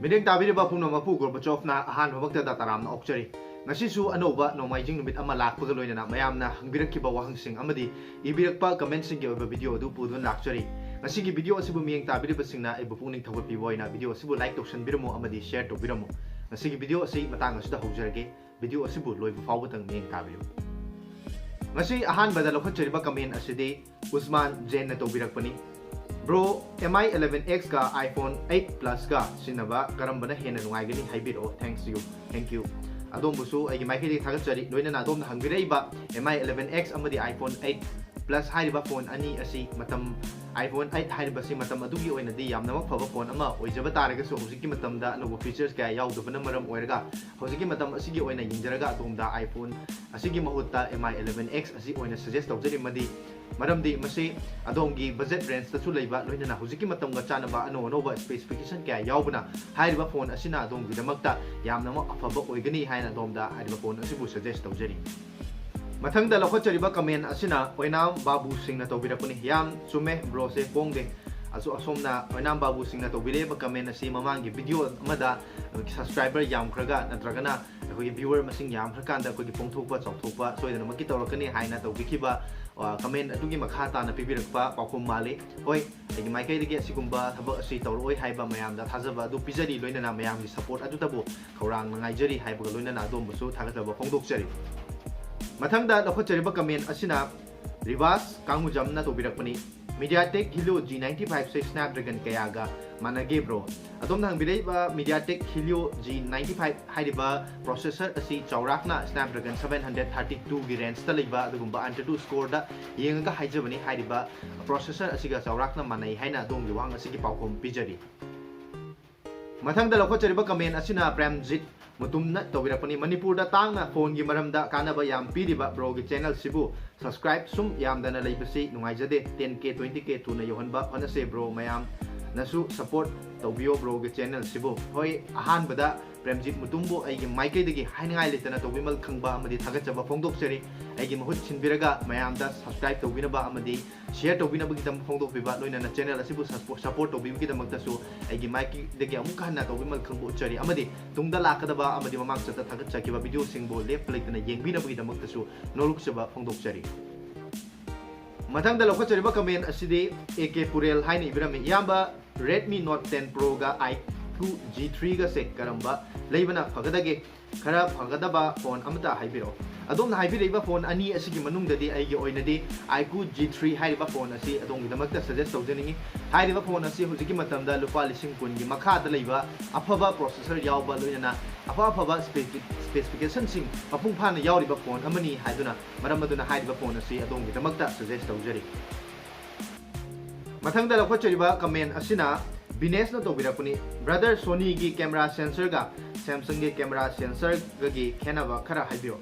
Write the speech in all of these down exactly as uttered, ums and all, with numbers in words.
ꯃꯤꯠꯌꯦꯡ ꯇꯥꯕꯤꯔꯤꯕ ꯄꯨꯝꯅꯃꯛꯄꯨ ꯒꯣꯔꯕꯥꯆꯣꯚꯅ ꯑꯍꯥꯟꯕꯃꯛꯇꯗ ꯇꯔꯥꯝꯅ ꯑꯣꯛꯆꯔꯤ꯫ ꯉꯁꯤꯁꯨ ꯑꯅꯧꯕ ꯅꯣꯡꯃꯥꯏꯖꯤꯡ ꯅꯨꯃꯤꯠ ꯑꯃ ꯂꯥꯛꯄꯒ ꯂꯣꯏꯅꯅ ꯃꯌꯥꯝꯅ ꯍꯪꯕꯤꯔꯛꯈꯤꯕ ꯋꯥꯍꯪꯁꯤꯡ ꯑꯃꯗꯤ ꯏꯕꯤꯔꯛꯄ ꯀꯃꯦꯟꯁꯤꯡꯒꯤ ꯑꯣꯏꯕ ꯚꯤꯗꯤꯑꯣ ꯑꯗꯨ ꯄꯨꯗꯨꯅ ꯂꯥꯛꯆꯔꯤ꯫ ꯉꯁꯤꯒꯤ ꯚꯤꯗꯤꯑꯣ ꯑꯁꯤꯕꯨ ꯃꯤꯠꯌꯦꯡ ꯇꯥꯕꯤꯔꯤꯕꯁꯤꯡꯅ ꯑꯩꯕꯨ ꯄꯨꯛꯅꯤꯡ ꯊꯧꯒꯠꯄꯤꯕ ꯑꯣꯏꯅ ꯚꯤꯗꯤꯑꯣ ꯑꯁꯤꯕꯨ ꯂꯥꯏꯛ ꯇꯧꯁꯟꯕꯤꯔꯝꯃꯨ ꯑꯃꯗꯤ ꯁꯤꯌꯔ ꯇꯧꯕꯤꯔꯝꯃꯨ꯫ ꯉꯁꯤꯒꯤ ꯚꯤꯗꯤꯑꯣ ꯑꯁꯤ ꯃꯇꯥꯡ ꯑꯁꯤꯗ ꯍꯧꯖꯔꯒꯦ꯫ ꯚꯤꯗꯤꯑꯣ ꯑꯁꯤꯕꯨ ꯂꯣꯏꯕ ꯐꯥꯎꯕꯗꯪ ꯃꯤꯠꯌꯦꯡ ꯇꯥꯕꯤꯌꯨ꯫ ꯉꯁꯤ ꯑꯍꯥꯟꯕꯗ ꯂꯧꯈꯠꯆꯔꯤꯕ ꯀꯃꯦꯟ ꯑꯁꯤꯗꯤ ꯎꯁꯃꯥꯟ ꯖꯦꯟꯅ ꯇꯧꯕꯤꯔꯛꯄꯅꯤ꯫ Bro, M I eleven X ꯀ iPhone eight Plus ꯀ ꯁꯤꯖꯤꯟꯅꯕ ꯀꯔꯝꯕꯅ ꯍꯦꯟꯅ ꯅꯨꯡꯉꯥꯏꯒꯅꯤ ꯍꯥꯏꯕꯤꯔꯛꯑꯣ꯫ Thanks you. Thank you. ꯑꯗꯣꯝꯕꯨꯁꯨ ꯑꯩꯒꯤ ꯃꯥꯏꯀꯩꯗꯒꯤ ꯊꯥꯒꯠꯆꯔꯤ꯫ ꯂꯣꯏꯅꯅ ꯑꯗꯣꯝꯅ ꯍꯪꯕꯤꯔꯛꯏꯕ M I eleven X ꯑꯃꯗꯤ iPhone eight Plus ꯍꯥꯏꯔꯤꯕ ꯐꯣꯟ ꯑꯅꯤ ꯑꯁꯤ ꯃꯇꯝ iPhone eight ꯍꯥꯏꯔꯤꯕꯁꯤ ꯃꯇꯝ ꯑꯗꯨꯒꯤ ꯑꯣꯏꯅꯗꯤ ꯌꯥꯝꯅꯃꯛ ꯐꯕ ꯐꯣꯟ ꯑꯃ ꯑꯣꯏꯖꯕ ꯇꯥꯔꯒꯁꯨ, ꯍꯧꯖꯤꯛꯀꯤ ꯃꯇꯝꯗ ꯑꯅꯧꯕ features ꯀꯌꯥ ꯌꯥꯎꯗꯕꯅ ꯃꯔꯝ ꯑꯣꯏꯔꯒ, ꯍꯧꯖꯤꯛꯀꯤ ꯃꯇꯝ ꯑꯁꯤꯒꯤ ꯑꯣꯏꯅ ꯌꯦꯡꯖꯔꯒ ꯑꯗꯣꯝꯗ iPhone ꯑꯁꯤꯒꯤ ꯃꯍꯨꯠꯇ M I eleven X ꯑꯁꯤ ꯑꯣꯏꯅ suggest ꯇꯧꯖꯔꯤ꯫ ꯃꯗꯤ ꯃꯔꯝꯗꯤ ꯃꯁꯤ ꯑꯗꯣꯝꯒꯤ budget range ꯇꯁꯨ ꯂꯩꯕ, ꯂꯣꯏꯅꯅ ꯍꯧꯖꯤꯛꯀꯤ ꯃꯇꯝꯒ ꯆꯥꯟꯅꯕ ꯑꯅꯧ ꯑꯅꯧꯕ specification ꯀꯌꯥ ꯌꯥꯎꯕꯅ ꯍꯥꯏꯔꯤꯕ ꯐꯣꯟ ꯑꯁꯤꯅ ꯑꯗꯣꯝꯒꯤꯗꯃꯛꯇ ꯌꯥꯝꯅꯃꯛ ꯑꯐꯕ ꯑꯣꯏꯒꯅꯤ ꯍꯥꯏꯅ ꯑꯗꯣꯝꯗ ꯍꯥꯏꯔꯤꯕ ꯐꯣꯟ ꯑꯁꯤꯕꯨ suggest ꯇꯧꯖꯔꯤ꯫ ꯃꯊꯪꯗ ꯂꯧꯈꯠꯆꯔꯤꯕ ꯀꯃꯦꯟ ꯑꯁꯤꯅ ꯑꯣꯏꯅꯥꯝ ꯕꯥꯕꯨ ꯁꯤꯡꯅ ꯇꯧꯕꯤꯔꯛꯄꯅꯤ꯫ ꯌꯥꯝ ꯆꯨꯝꯃꯦ, ꯕ꯭ꯔꯣꯁꯦ ꯄꯣꯡꯗꯦ꯫ ꯑꯁꯣ-, ꯑꯁꯣꯝꯅ ꯑꯣꯏꯅꯥꯝ ꯕꯥꯕꯨ ꯁꯤꯡꯅ ꯇꯧꯕꯤꯔꯛꯏꯕ ꯀꯃꯦꯟ ꯑꯁꯤ ꯃꯃꯥꯡꯒꯤ ꯚꯤꯗꯤꯑꯣ ꯑꯃꯗ subscriber ꯌꯥꯝꯈ꯭ꯔꯒ ꯅꯠꯇ꯭ꯔꯒꯅ ꯑꯩꯈꯣꯏꯒꯤ viewer ꯃꯁꯤꯡ ꯌꯥꯝꯈ꯭ꯔꯀꯥꯟꯗ ꯑꯩꯈꯣꯏꯒꯤ ꯄꯣꯡꯊꯣꯛꯄ ꯆꯥꯎꯊꯣꯛꯄ ꯁꯣꯏꯗꯅꯃꯛꯀꯤ ꯇꯧꯔꯛꯀꯅꯤ ꯍꯥꯏꯅ ꯇꯧꯕꯤꯈꯤꯕ, ꯑ, ꯀꯃꯦꯟ ꯑꯗꯨꯒꯤ ꯃꯈꯥ ꯇꯥꯅ ꯄꯤꯕꯤꯔꯛꯄ ꯄꯥꯎꯈꯨꯝ ꯃꯥꯜꯂꯤ꯫ ꯍꯣꯏ, ꯑꯩꯒꯤ ꯃꯥꯏꯀꯩꯗꯒꯤ ꯑꯁꯤꯒꯨꯝꯕ ꯊꯕꯛ ꯑꯁꯤ ꯇꯧꯔꯛꯑꯣꯏ ꯍꯥꯏꯕ ꯃꯌꯥꯝꯗ ꯊꯥꯖꯕ ꯑꯗꯨ ꯄꯤꯖꯔꯤ, ꯂꯣꯏꯅꯅ ꯃꯌꯥꯝꯒꯤ support ꯑꯗꯨꯇꯕꯨ ꯈꯧꯔꯥꯡꯅ ꯉꯥꯏꯖꯔꯤ ꯍꯥꯏꯕꯒ ꯂꯣꯏꯅꯅ ꯑꯗꯣꯝꯕꯨꯁꯨ ꯊꯥꯒꯠꯆꯕ ꯐꯣꯡꯗꯣꯛꯆꯔꯤ꯫ ꯃꯊꯪꯗ ꯂꯧꯈꯠꯆꯔꯤꯕ ꯀꯃꯦꯟ ꯑꯁꯤꯅ ꯔꯤꯕꯥꯁ ꯀꯥꯡꯉꯨꯖꯝꯅ ꯇꯧꯕꯤꯔꯛꯄꯅꯤ꯫ MediaTek Helio G ninety five ꯁꯦ Snapdragon ꯀꯌꯥꯒ ꯃꯥꯟꯅꯒꯦ, ꯕ꯭ꯔꯣ? ꯑꯗꯣꯝꯅ ꯍꯪꯕꯤꯔꯛꯏꯕ MediaTek Helio G ninety five ꯍꯥꯏꯔꯤꯕ processor ꯑꯁꯤ ꯆꯥꯎꯔꯥꯛꯅ Snapdragon seven hundred thirty two ꯒꯤ range ꯇ ꯂꯩꯕ ꯑꯗꯨꯒꯨꯝꯕ AnTuTu score ꯗ ꯌꯦꯡꯉꯒ ꯍꯥꯏꯖꯕꯅꯤ꯫ ꯍꯥꯏꯔꯤꯕ processor ꯑꯁꯤꯒ ꯆꯥꯎꯔꯥꯛꯅ ꯃꯥꯟꯅꯩ ꯍꯥꯏꯅ ꯑꯗꯣꯝꯒꯤ ꯋꯥꯍꯪ ꯑꯁꯤꯒꯤ ꯄꯥꯎꯈꯨꯝ ꯄꯤꯖꯔꯤ꯫ ꯃꯊꯪꯗ ꯂꯧꯈꯠꯆꯔꯤꯕ ꯀꯃꯦꯟ ꯑꯁꯤꯅ ꯄ꯭ꯔꯦꯝꯖꯤꯠ ꯃꯨꯇꯨꯝꯅ ꯇꯧꯕꯤꯔꯛꯄꯅꯤ꯫ ꯃꯅꯤꯄꯨꯔꯗ ꯇꯥꯡꯅ ꯐꯣꯟꯒꯤ ꯃꯔꯝꯗ ꯀꯥꯟꯅꯕ ꯌꯥꯝ ꯄꯤꯔꯤꯕ ꯕ꯭ꯔꯣꯒꯤ ꯆꯦꯅꯦꯜꯁꯤꯕꯨ subscribe ꯁꯨꯝ ꯌꯥꯝꯗꯅ ꯂꯩꯕꯁꯤ ꯅꯨꯡꯉꯥꯏꯖꯗꯦ꯫ Ten K, twenty K ꯊꯨꯅ ꯌꯧꯍꯟꯕ ꯍꯣꯠꯅꯁꯦ ꯕ꯭ꯔꯣ꯫ ꯃꯌꯥꯝꯅꯁꯨ support ꯇꯧꯕꯤꯌꯣ ꯕ꯭ꯔꯣꯒꯤ ꯆꯦꯅꯦꯜꯁꯤꯕꯨ꯫ ꯍꯣꯏ, ꯑꯍꯥꯟꯕꯗ ꯄ꯭ꯔꯦꯝꯖꯤꯠ ꯃꯨꯇꯨꯝꯕꯨ ꯑꯩꯒꯤ ꯃꯥꯏꯀꯩꯗꯒꯤ ꯍꯥꯏꯅꯤꯡꯉꯥꯏ ꯂꯩꯇꯅ ꯇꯧꯕꯤꯃꯜ ꯈꯪꯕ ꯑꯃꯗꯤ ꯊꯥꯒꯠꯆꯕ ꯐꯣꯡꯗꯣꯛꯆꯔꯤ꯫ ꯑꯩꯒꯤ ꯃꯍꯨꯠ ꯁꯤꯟꯕꯤꯔꯒ ꯃꯌꯥꯝꯗ subscribe ꯇꯧꯕꯤꯅꯕ ꯑꯃꯗꯤ share ꯇꯧꯕꯤꯅꯕꯒꯤꯗꯃꯛ ꯐꯣꯡꯗꯣꯛꯄꯤꯕ, ꯂꯣꯏꯅꯅ ꯆꯦꯅꯦꯜ ꯑꯁꯤꯕꯨ support ꯇꯧꯕꯤꯕꯒꯤꯗꯃꯛꯇꯁꯨ ꯑꯩꯒꯤ ꯃꯥꯏꯀꯩꯗꯒꯤ ꯑꯃꯨꯛꯀ ꯍꯟꯅ ꯇꯧꯕꯤꯃꯜ ꯈꯪꯕ ꯎꯠꯆꯔꯤ꯫ ꯑꯃꯗꯤ ꯇꯨꯡꯗ ꯂꯥꯛꯀꯗꯕ ꯑꯃꯗꯤ ꯃꯃꯥꯡ ꯆꯠꯇ ꯊꯥꯒꯠꯆꯈꯤꯕ ꯚꯤꯗꯤꯑꯣꯁꯤꯡꯕꯨ ꯂꯦꯞꯄ ꯂꯩꯇꯅ ꯌꯦꯡꯕꯤꯅꯕꯒꯤꯗꯃꯛꯇꯁꯨ ꯅꯣꯂꯨꯛꯆꯕ ꯐꯣꯡꯗꯣꯛꯆꯔꯤ꯫ ꯃꯊꯪꯗ ꯂꯧꯈꯠꯆꯔꯤꯕ comment ꯑꯁꯤꯗꯤ ꯑꯦ ꯀꯦ ꯄꯨꯔꯦꯜ ꯍꯥꯏꯅ ꯏꯕꯤꯔꯝꯃꯤ꯫ "ꯏꯌꯥꯝꯕ, Redmi Note ten Pro ꯒ iQOO G three ꯒꯁꯦ ꯀꯔꯝꯕ ꯂꯩꯕꯅ ꯐꯒꯗꯒꯦ? ꯈꯔ ꯐꯒꯗꯕ ꯐꯣꯟ ꯑꯃꯇ ꯍꯥꯏꯕꯤꯔꯛꯑꯣ꯫" ꯑꯗꯣꯝꯅ ꯍꯥꯏꯕꯤꯔꯛꯏꯕ ꯐꯣꯟ ꯑꯅꯤ ꯑꯁꯤꯒꯤ ꯃꯅꯨꯡꯗꯗꯤ ꯑꯩꯒꯤ ꯑꯣꯏꯅꯗꯤ iQOO G three ꯍꯥꯏꯔꯤꯕ ꯐꯣꯟ ꯑꯁꯤ ꯑꯗꯣꯝꯒꯤꯗꯃꯛꯇ suggest ꯇꯧꯖꯅꯤꯡꯉꯤ꯫ ꯍꯥꯏꯔꯤꯕ ꯐꯣꯟ ꯑꯁꯤ ꯍꯧꯖꯤꯛꯀꯤ ꯃꯇꯝꯗ ꯂꯨꯄꯥ ꯂꯤꯁꯤꯡ ꯀꯨꯟꯒꯤ ꯃꯈꯥꯗ ꯂꯩꯕ ꯑꯐꯕ processor ꯌꯥꯎꯕ, ꯂꯣꯏꯅꯅ ꯑꯐ ꯑꯐꯕ specification ꯁꯤꯡ ꯃꯄꯨꯡ ꯐꯥꯅ ꯌꯥꯎꯔꯤꯕ ꯐꯣꯟ ꯑꯃꯅꯤ ꯍꯥꯏꯗꯨꯅ, ꯃꯔꯝ ꯑꯗꯨꯅ ꯍꯥꯏꯔꯤꯕ ꯐꯣꯟ ꯑꯁꯤ ꯑꯗꯣꯝꯒꯤꯗꯃꯛꯇ suggest ꯇꯧꯖꯔꯤ꯫ ꯃꯊꯪꯗ ꯂꯧꯈꯠꯆꯔꯤꯕ comment ꯑꯁꯤꯅ ꯕꯤꯅꯦꯁꯅ ꯇꯧꯕꯤꯔꯛꯄꯅꯤ꯫ "Brother, Sony ꯒꯤ camera sensor ꯒ Samsung ꯒꯤ camera sensor ꯒꯒꯤ ꯈꯦꯠꯅꯕ ꯈꯔ ꯍꯥꯏꯕꯤꯌꯨ꯫"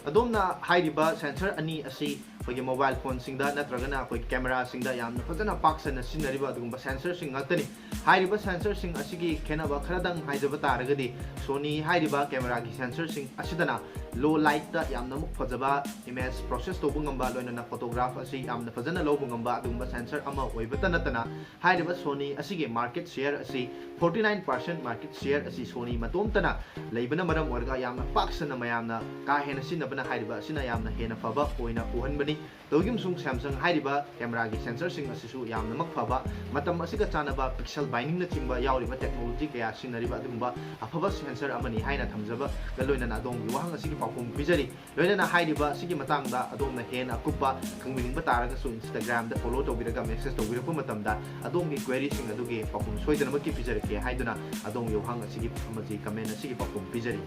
ꯑꯗꯣꯝꯅ ꯍꯥꯏꯔꯤꯕ sensor ꯑꯅꯤ ꯑꯁꯤ ꯑꯩꯈꯣꯏꯒꯤ mobile phone ꯁꯤꯡꯗ ꯅꯠꯇ꯭ꯔꯒꯅ ꯑꯩꯈꯣꯏ camera ꯁꯤꯡꯗ ꯌꯥꯝꯅ ꯐꯖꯅ ꯄꯥꯛ ꯁꯟꯅ ꯁꯤꯖꯤꯟꯅꯔꯤꯕ ꯑꯗꯨꯒꯨꯝꯕ sensor ꯁꯤꯡ ꯉꯥꯛꯇꯅꯤ꯫ ꯍꯥꯏꯔꯤꯕ sensor ꯁꯤꯡ ꯑꯁꯤꯒꯤ ꯈꯦꯠꯅꯕ ꯈꯔꯗꯪ ꯍꯥꯏꯖꯕ ꯇꯥꯔꯒꯗꯤ, Sony ꯍꯥꯏꯔꯤꯕ camera ꯒꯤ sensor ꯁꯤꯡ ꯑꯁꯤꯗꯅ low light ꯇ ꯌꯥꯝꯅꯃꯛ ꯐꯖꯕ image process ꯇꯧꯕ ꯉꯝꯕ, ꯂꯣꯏꯅꯅ photograph ꯑꯁꯤ ꯌꯥꯝꯅ ꯐꯖꯅ ꯂꯧꯕ ꯉꯝꯕ ꯑꯗꯨꯒꯨꯝꯕ sensor ꯑꯃ ꯑꯣꯏꯕꯇ ꯅꯠꯇꯅ, ꯍꯥꯏꯔꯤꯕ Sony ꯑꯁꯤꯒꯤ market share ꯑꯁꯤ forty nine percent market share ꯑꯁꯤ Sony ꯃꯇꯣꯝꯇꯅ ꯂꯩꯕꯅ ꯃꯔꯝ ꯑꯣꯏꯔꯒ ꯌꯥꯝꯅ ꯄꯥꯛ ꯁꯟꯅ ꯃꯌꯥꯝꯅ ꯀꯥ ꯍꯦꯟꯅ ꯁꯤꯖꯤꯟꯅꯕꯅ ꯍꯥꯏꯔꯤꯕ ꯑꯁꯤꯅ ꯌꯥꯝꯅ ꯍꯦꯟꯅ ꯐꯕ ꯑꯣꯏꯅ ꯎꯍꯟꯕꯅꯤ꯫ ꯇꯧꯏꯒꯨꯝꯁꯨꯡ Samsung ꯍꯥꯏꯔꯤꯕ camera ꯒꯤ sensor ꯁꯤꯡ ꯑꯁꯤꯁꯨ ꯌꯥꯝꯅꯃꯛ ꯐꯕ, ꯃꯇꯝ ꯑꯁꯤꯒ ꯆꯥꯟꯅꯕ pixel binding ꯅꯆꯤꯡꯕ ꯌꯥꯎꯔꯤꯕ technology ꯀꯌꯥ ꯁꯤꯖꯤꯟꯅꯔꯤꯕ ꯑꯗꯨꯒꯨꯝꯕ ꯑꯐꯕ sensor ꯑꯃꯅꯤ ꯍꯥꯏꯅ ꯊꯝꯖꯕꯒ ꯂꯣꯏꯅꯅ ꯑꯗꯣꯝꯒꯤ ꯋꯥꯍꯪ ꯑꯁꯤꯒꯤ ꯄꯥꯎꯈꯨꯝ ꯄꯤꯖꯔꯤ꯫ ꯂꯣꯏꯅꯅ ꯍꯥꯏꯔꯤꯕ ꯑꯁꯤꯒꯤ ꯃꯇꯥꯡꯗ ꯑꯗꯣꯝꯅ ꯍꯦꯟꯅ ꯑꯀꯨꯞꯄ ꯈꯪꯕꯤꯅꯤꯡꯕ ꯇꯥꯔꯒꯁꯨ Instagram ꯗ follow ꯇꯧꯕꯤꯔꯒ message ꯇꯧꯕꯤꯔꯛꯄ ꯃꯇꯝꯗ ꯑꯗꯣꯝꯒꯤ query ꯁꯤꯡ ꯑꯗꯨꯒꯤ ꯄꯥꯎꯈꯨꯝ ꯁꯣꯏꯗꯅꯃꯛꯀꯤ ꯄꯤꯖꯔꯛꯀꯦ ꯍꯥꯏꯗꯨꯅ ꯑꯗꯣꯝꯒꯤ ꯋꯥꯍꯪ ꯑꯁꯤꯒꯤ ꯑꯃꯗꯤ comment ꯑꯁꯤꯒꯤ ꯄꯥꯎꯈꯨꯝ ꯄꯤꯖꯔꯤ꯫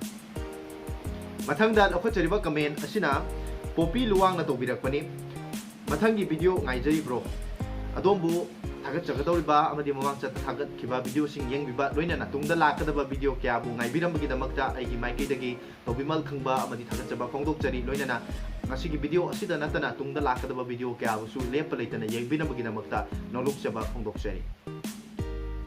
ꯃꯊꯪꯗ ꯂꯧꯈꯠꯆꯔꯤꯕ comment ꯑꯁꯤꯅ ꯄꯣꯄꯤ ꯂꯨꯋꯥꯡꯅ ꯇꯧꯕꯤꯔꯛꯄꯅꯤ꯫ "ꯃꯊꯪꯒꯤ video ꯉꯥꯏꯖꯔꯤ bro꯫ ꯑꯗꯣꯝꯕꯨ ꯊꯥꯒꯠꯆꯒꯗꯧꯔꯤꯕ ꯑꯃꯗꯤ ꯃꯃꯥꯡ ꯆꯠꯇ ꯊꯥꯒꯠꯈꯤꯕ video ꯁꯤꯡ ꯌꯦꯡꯕꯤꯕ, ꯂꯣꯏꯅꯅ ꯇꯨꯡꯗ ꯂꯥꯛꯀꯗꯕ video ꯀꯌꯥꯕꯨ ꯉꯥꯏꯕꯤꯔꯝꯕꯒꯤꯗꯃꯛꯇ ꯑꯩꯒꯤ ꯃꯥꯏꯀꯩꯗꯒꯤ ꯇꯧꯕꯤꯃꯜ ꯈꯪꯕ ꯑꯃꯗꯤ ꯊꯥꯒꯠꯆꯕ ꯐꯣꯡꯗꯣꯛꯆꯔꯤ꯫ ꯂꯣꯏꯅꯅ ꯉꯁꯤꯒꯤ video ꯑꯁꯤꯗ ꯅꯠꯇꯅ ꯇꯨꯡꯗ ꯂꯥꯛꯀꯗꯕ video ꯀꯌꯥꯕꯨꯁꯨ ꯂꯦꯞꯄ ꯂꯩꯇꯅ ꯌꯦꯡꯕꯤꯅꯕꯒꯤꯗꯃꯛꯇ ꯅꯣꯂꯨꯛꯆꯕ ꯐꯣꯡꯗꯣꯛꯆꯔꯤ꯫"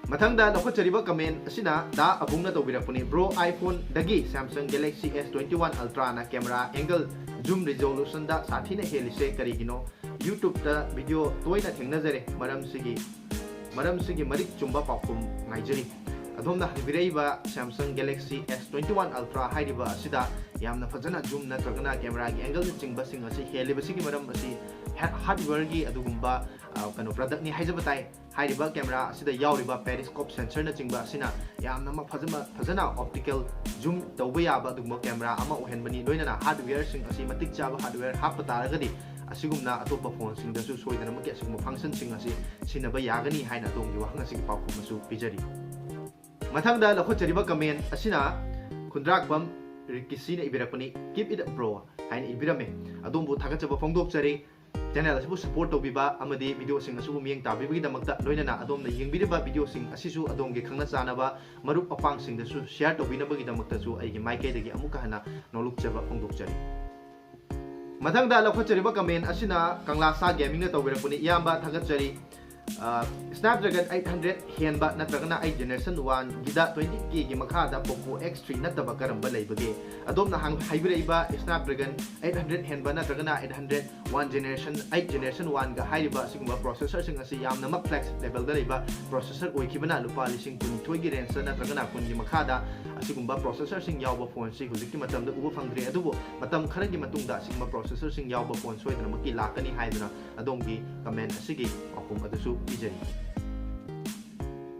ꯃꯊꯪꯗ ꯂꯧꯈꯠꯆꯔꯤꯕ comment ꯑꯁꯤꯅ ꯗꯥ ꯑꯕꯨꯡꯅ ꯇꯧꯕꯤꯔꯛꯄꯅꯤ꯫ Bro, iPhone ꯗꯒꯤ Samsung Galaxy S twenty one Ultra ꯅ camera angle, zoom resolution ꯗ ꯁꯥꯊꯤꯅ ꯍꯦꯜꯂꯤꯁꯦ ꯀꯔꯤꯒꯤꯅꯣ? YouTube ꯇ video ꯇꯣꯏꯅ ꯊꯦꯡꯅꯖꯔꯦ, ꯃꯔꯝꯁꯤꯒꯤ ꯃꯔꯝꯁꯤꯒꯤ ꯃꯔꯤꯛ ꯆꯨꯝꯕ ꯄꯥꯎꯈꯨꯝ ꯉꯥꯏꯖꯔꯤ꯫ ꯑꯗꯣꯝꯅ ꯍꯪꯕꯤꯔꯛꯏꯕ Samsung Galaxy S twenty one Ultra ꯍꯥꯏꯔꯤꯕ ꯑꯁꯤꯗ ꯌꯥꯝꯅ ꯐꯖꯅ zoom ꯅꯠꯇ꯭ꯔꯒꯅ camera ꯒꯤ angle ꯅꯆꯤꯡꯕꯁꯤꯡ ꯑꯁꯤ ꯍꯦꯜꯂꯤꯕꯁꯤꯒꯤ ꯃꯔꯝ ꯑꯁꯤ ꯍꯦ-, hardware ꯒꯤ ꯑꯗꯨꯒꯨꯝꯕ, ꯑ, ꯀꯩꯅꯣ, product ꯅꯤ ꯍꯥꯏꯖꯕ ꯇꯥꯏ꯫ ꯍꯥꯏꯔꯤꯕ camera ꯑꯁꯤꯗ ꯌꯥꯎꯔꯤꯕ periscope sensor ꯅꯆꯤꯡꯕ ꯑꯁꯤꯅ ꯌꯥꯝꯅ ꯃ-, ꯐꯖꯅ, ꯐꯖꯅ optical zoom ꯇꯧꯕ ꯌꯥꯕ ꯑꯗꯨꯒꯨꯝꯕ camera ꯑꯃ ꯑꯣꯏꯍꯟꯕꯅꯤ꯫ ꯂꯣꯏꯅꯅ hardware ꯁꯤꯡ ꯑꯁꯤ ꯃꯇꯤꯛ ꯆꯥꯕ hardware ꯍꯥꯞꯄ ꯇꯥꯔꯒꯗꯤ ꯑꯁꯤꯒꯨꯝꯅ ꯑꯇꯣꯞꯄ phone ꯁꯤꯡꯗꯁꯨ ꯁꯣꯏꯗꯅꯃꯛꯀꯤ ꯑꯁꯤꯒꯨꯝꯕ function ꯁꯤꯡ ꯑꯁꯤ ꯁꯤꯖꯤꯟꯅꯕ ꯌꯥꯒꯅꯤ ꯍꯥꯏꯅ ꯑꯗꯣꯝꯒꯤ ꯋꯥꯍꯪ ꯑꯁꯤꯒꯤ ꯄꯥꯎꯈꯨꯝ ꯑꯁꯨ ꯄꯤꯖꯔꯤ꯫ ꯃꯊꯪꯗ ꯂꯧꯈꯠꯆꯔꯤꯕ comment ꯑꯁꯤꯅ ꯈꯨꯟꯗ꯭ꯔꯥꯛꯄꯝ ꯔꯤꯀꯤꯁꯤꯅ ꯏꯕꯤꯔꯛꯄꯅꯤ, "Keep it up, bro" ꯍꯥꯏꯅ ꯏꯕꯤꯔꯝꯃꯤ꯫ ꯑꯗꯣꯝꯕꯨ ꯊꯥꯒꯠꯆꯕ ꯐꯣꯡꯗꯣꯛꯆꯔꯤ꯫ Channel ꯑꯁꯤꯕꯨ support ꯇꯧꯕꯤꯕ ꯑꯃꯗꯤ video ꯁꯤꯡ ꯑꯁꯤꯕꯨ ꯃꯤꯠꯌꯦꯡ ꯇꯥꯕꯤꯕꯒꯤꯗꯃꯛꯇ, ꯂꯣꯏꯅꯅ ꯑꯗꯣꯝꯅ ꯌꯦꯡꯕꯤꯔꯤꯕ video ꯁꯤꯡ ꯑꯁꯤꯁꯨ ꯑꯗꯣꯝꯒꯤ ꯈꯪꯅ ꯆꯥꯟꯅꯕ ꯃꯔꯨꯞ ꯃꯄꯥꯡꯁꯤꯡꯗꯁꯨ share ꯇꯧꯕꯤꯅꯕꯒꯤꯗꯃꯛꯇꯁꯨ ꯑꯩꯒꯤ ꯃꯥꯏꯀꯩꯗꯒꯤ ꯑꯃꯨꯛꯀ ꯍꯟꯅ ꯅꯣꯂꯨꯛꯆꯕ ꯐꯣꯡꯗꯣꯛꯆꯔꯤ꯫ ꯃꯊꯪꯗ ꯂꯧꯈꯠꯆꯔꯤꯕ comment ꯑꯁꯤꯅ ꯀꯪꯂꯥꯁꯥ Gaming ꯅ ꯇꯧꯕꯤꯔꯛꯄꯅꯤ꯫ ꯏꯌꯥꯝꯕ, ꯊꯥꯒꯠꯆꯔꯤ꯫ ꯑ, Snapdragon eight hundred ꯍꯦꯟꯕ ꯅꯠꯇ꯭ꯔꯒꯅ eight generation one ꯒꯤꯗ twenty K ꯒꯤ ꯃꯈꯥꯗ Poco X three ꯅꯠꯇꯕ ꯀꯔꯝꯕ ꯂꯩꯕꯒꯦ? ꯑꯗꯣꯝꯅ ꯍꯪ-, ꯍꯥꯏꯕꯤꯔꯛꯏꯕ Snapdragon eight hundred ꯍꯦꯟꯕ ꯅꯠꯇ꯭ꯔꯒꯅ eight hundred one generation, eight generation one ꯒ ꯍꯥꯏꯔꯤꯕ ꯑꯁꯤꯒꯨꯝꯕ processor ꯁꯤꯡ ꯑꯁꯤ ꯌꯥꯝꯅꯃꯛ flagship level ꯗ ꯂꯩꯕ processor ꯑꯣꯏꯈꯤꯕꯅ ꯂꯨꯄꯥ ꯂꯤꯁꯤꯡ ꯀꯨꯟꯅꯤꯊꯣꯏꯒꯤ range ꯗ ꯅꯠꯇ꯭ꯔꯒꯅ ꯀꯨꯟꯒꯤ ꯃꯈꯥꯗ ꯑꯁꯤꯒꯨꯝꯕ processor ꯁꯤꯡ ꯌꯥꯎꯕ phone ꯁꯤ ꯍꯧꯖꯤꯛꯀꯤ ꯃꯇꯝꯗ ꯎꯕ ꯐꯪꯗ꯭ꯔꯦ꯫ ꯑꯗꯨꯕꯨ ꯃꯇꯝ ꯈꯔꯒꯤ ꯃꯇꯨꯡꯗ ꯑꯁꯤꯒꯨꯝꯕ processor ꯁꯤꯡ ꯌꯥꯎꯕ phone ꯁꯣꯏꯗꯅꯃꯛꯀꯤ ꯂꯥꯛꯀꯅꯤ ꯍꯥꯏꯗꯨꯅ ꯑꯗꯣꯝꯒꯤ comment ꯑꯁꯤꯒꯤ ꯄꯥꯎꯈꯨꯝ ꯑꯗꯨꯁꯨ ꯄꯤꯖꯔꯤ꯫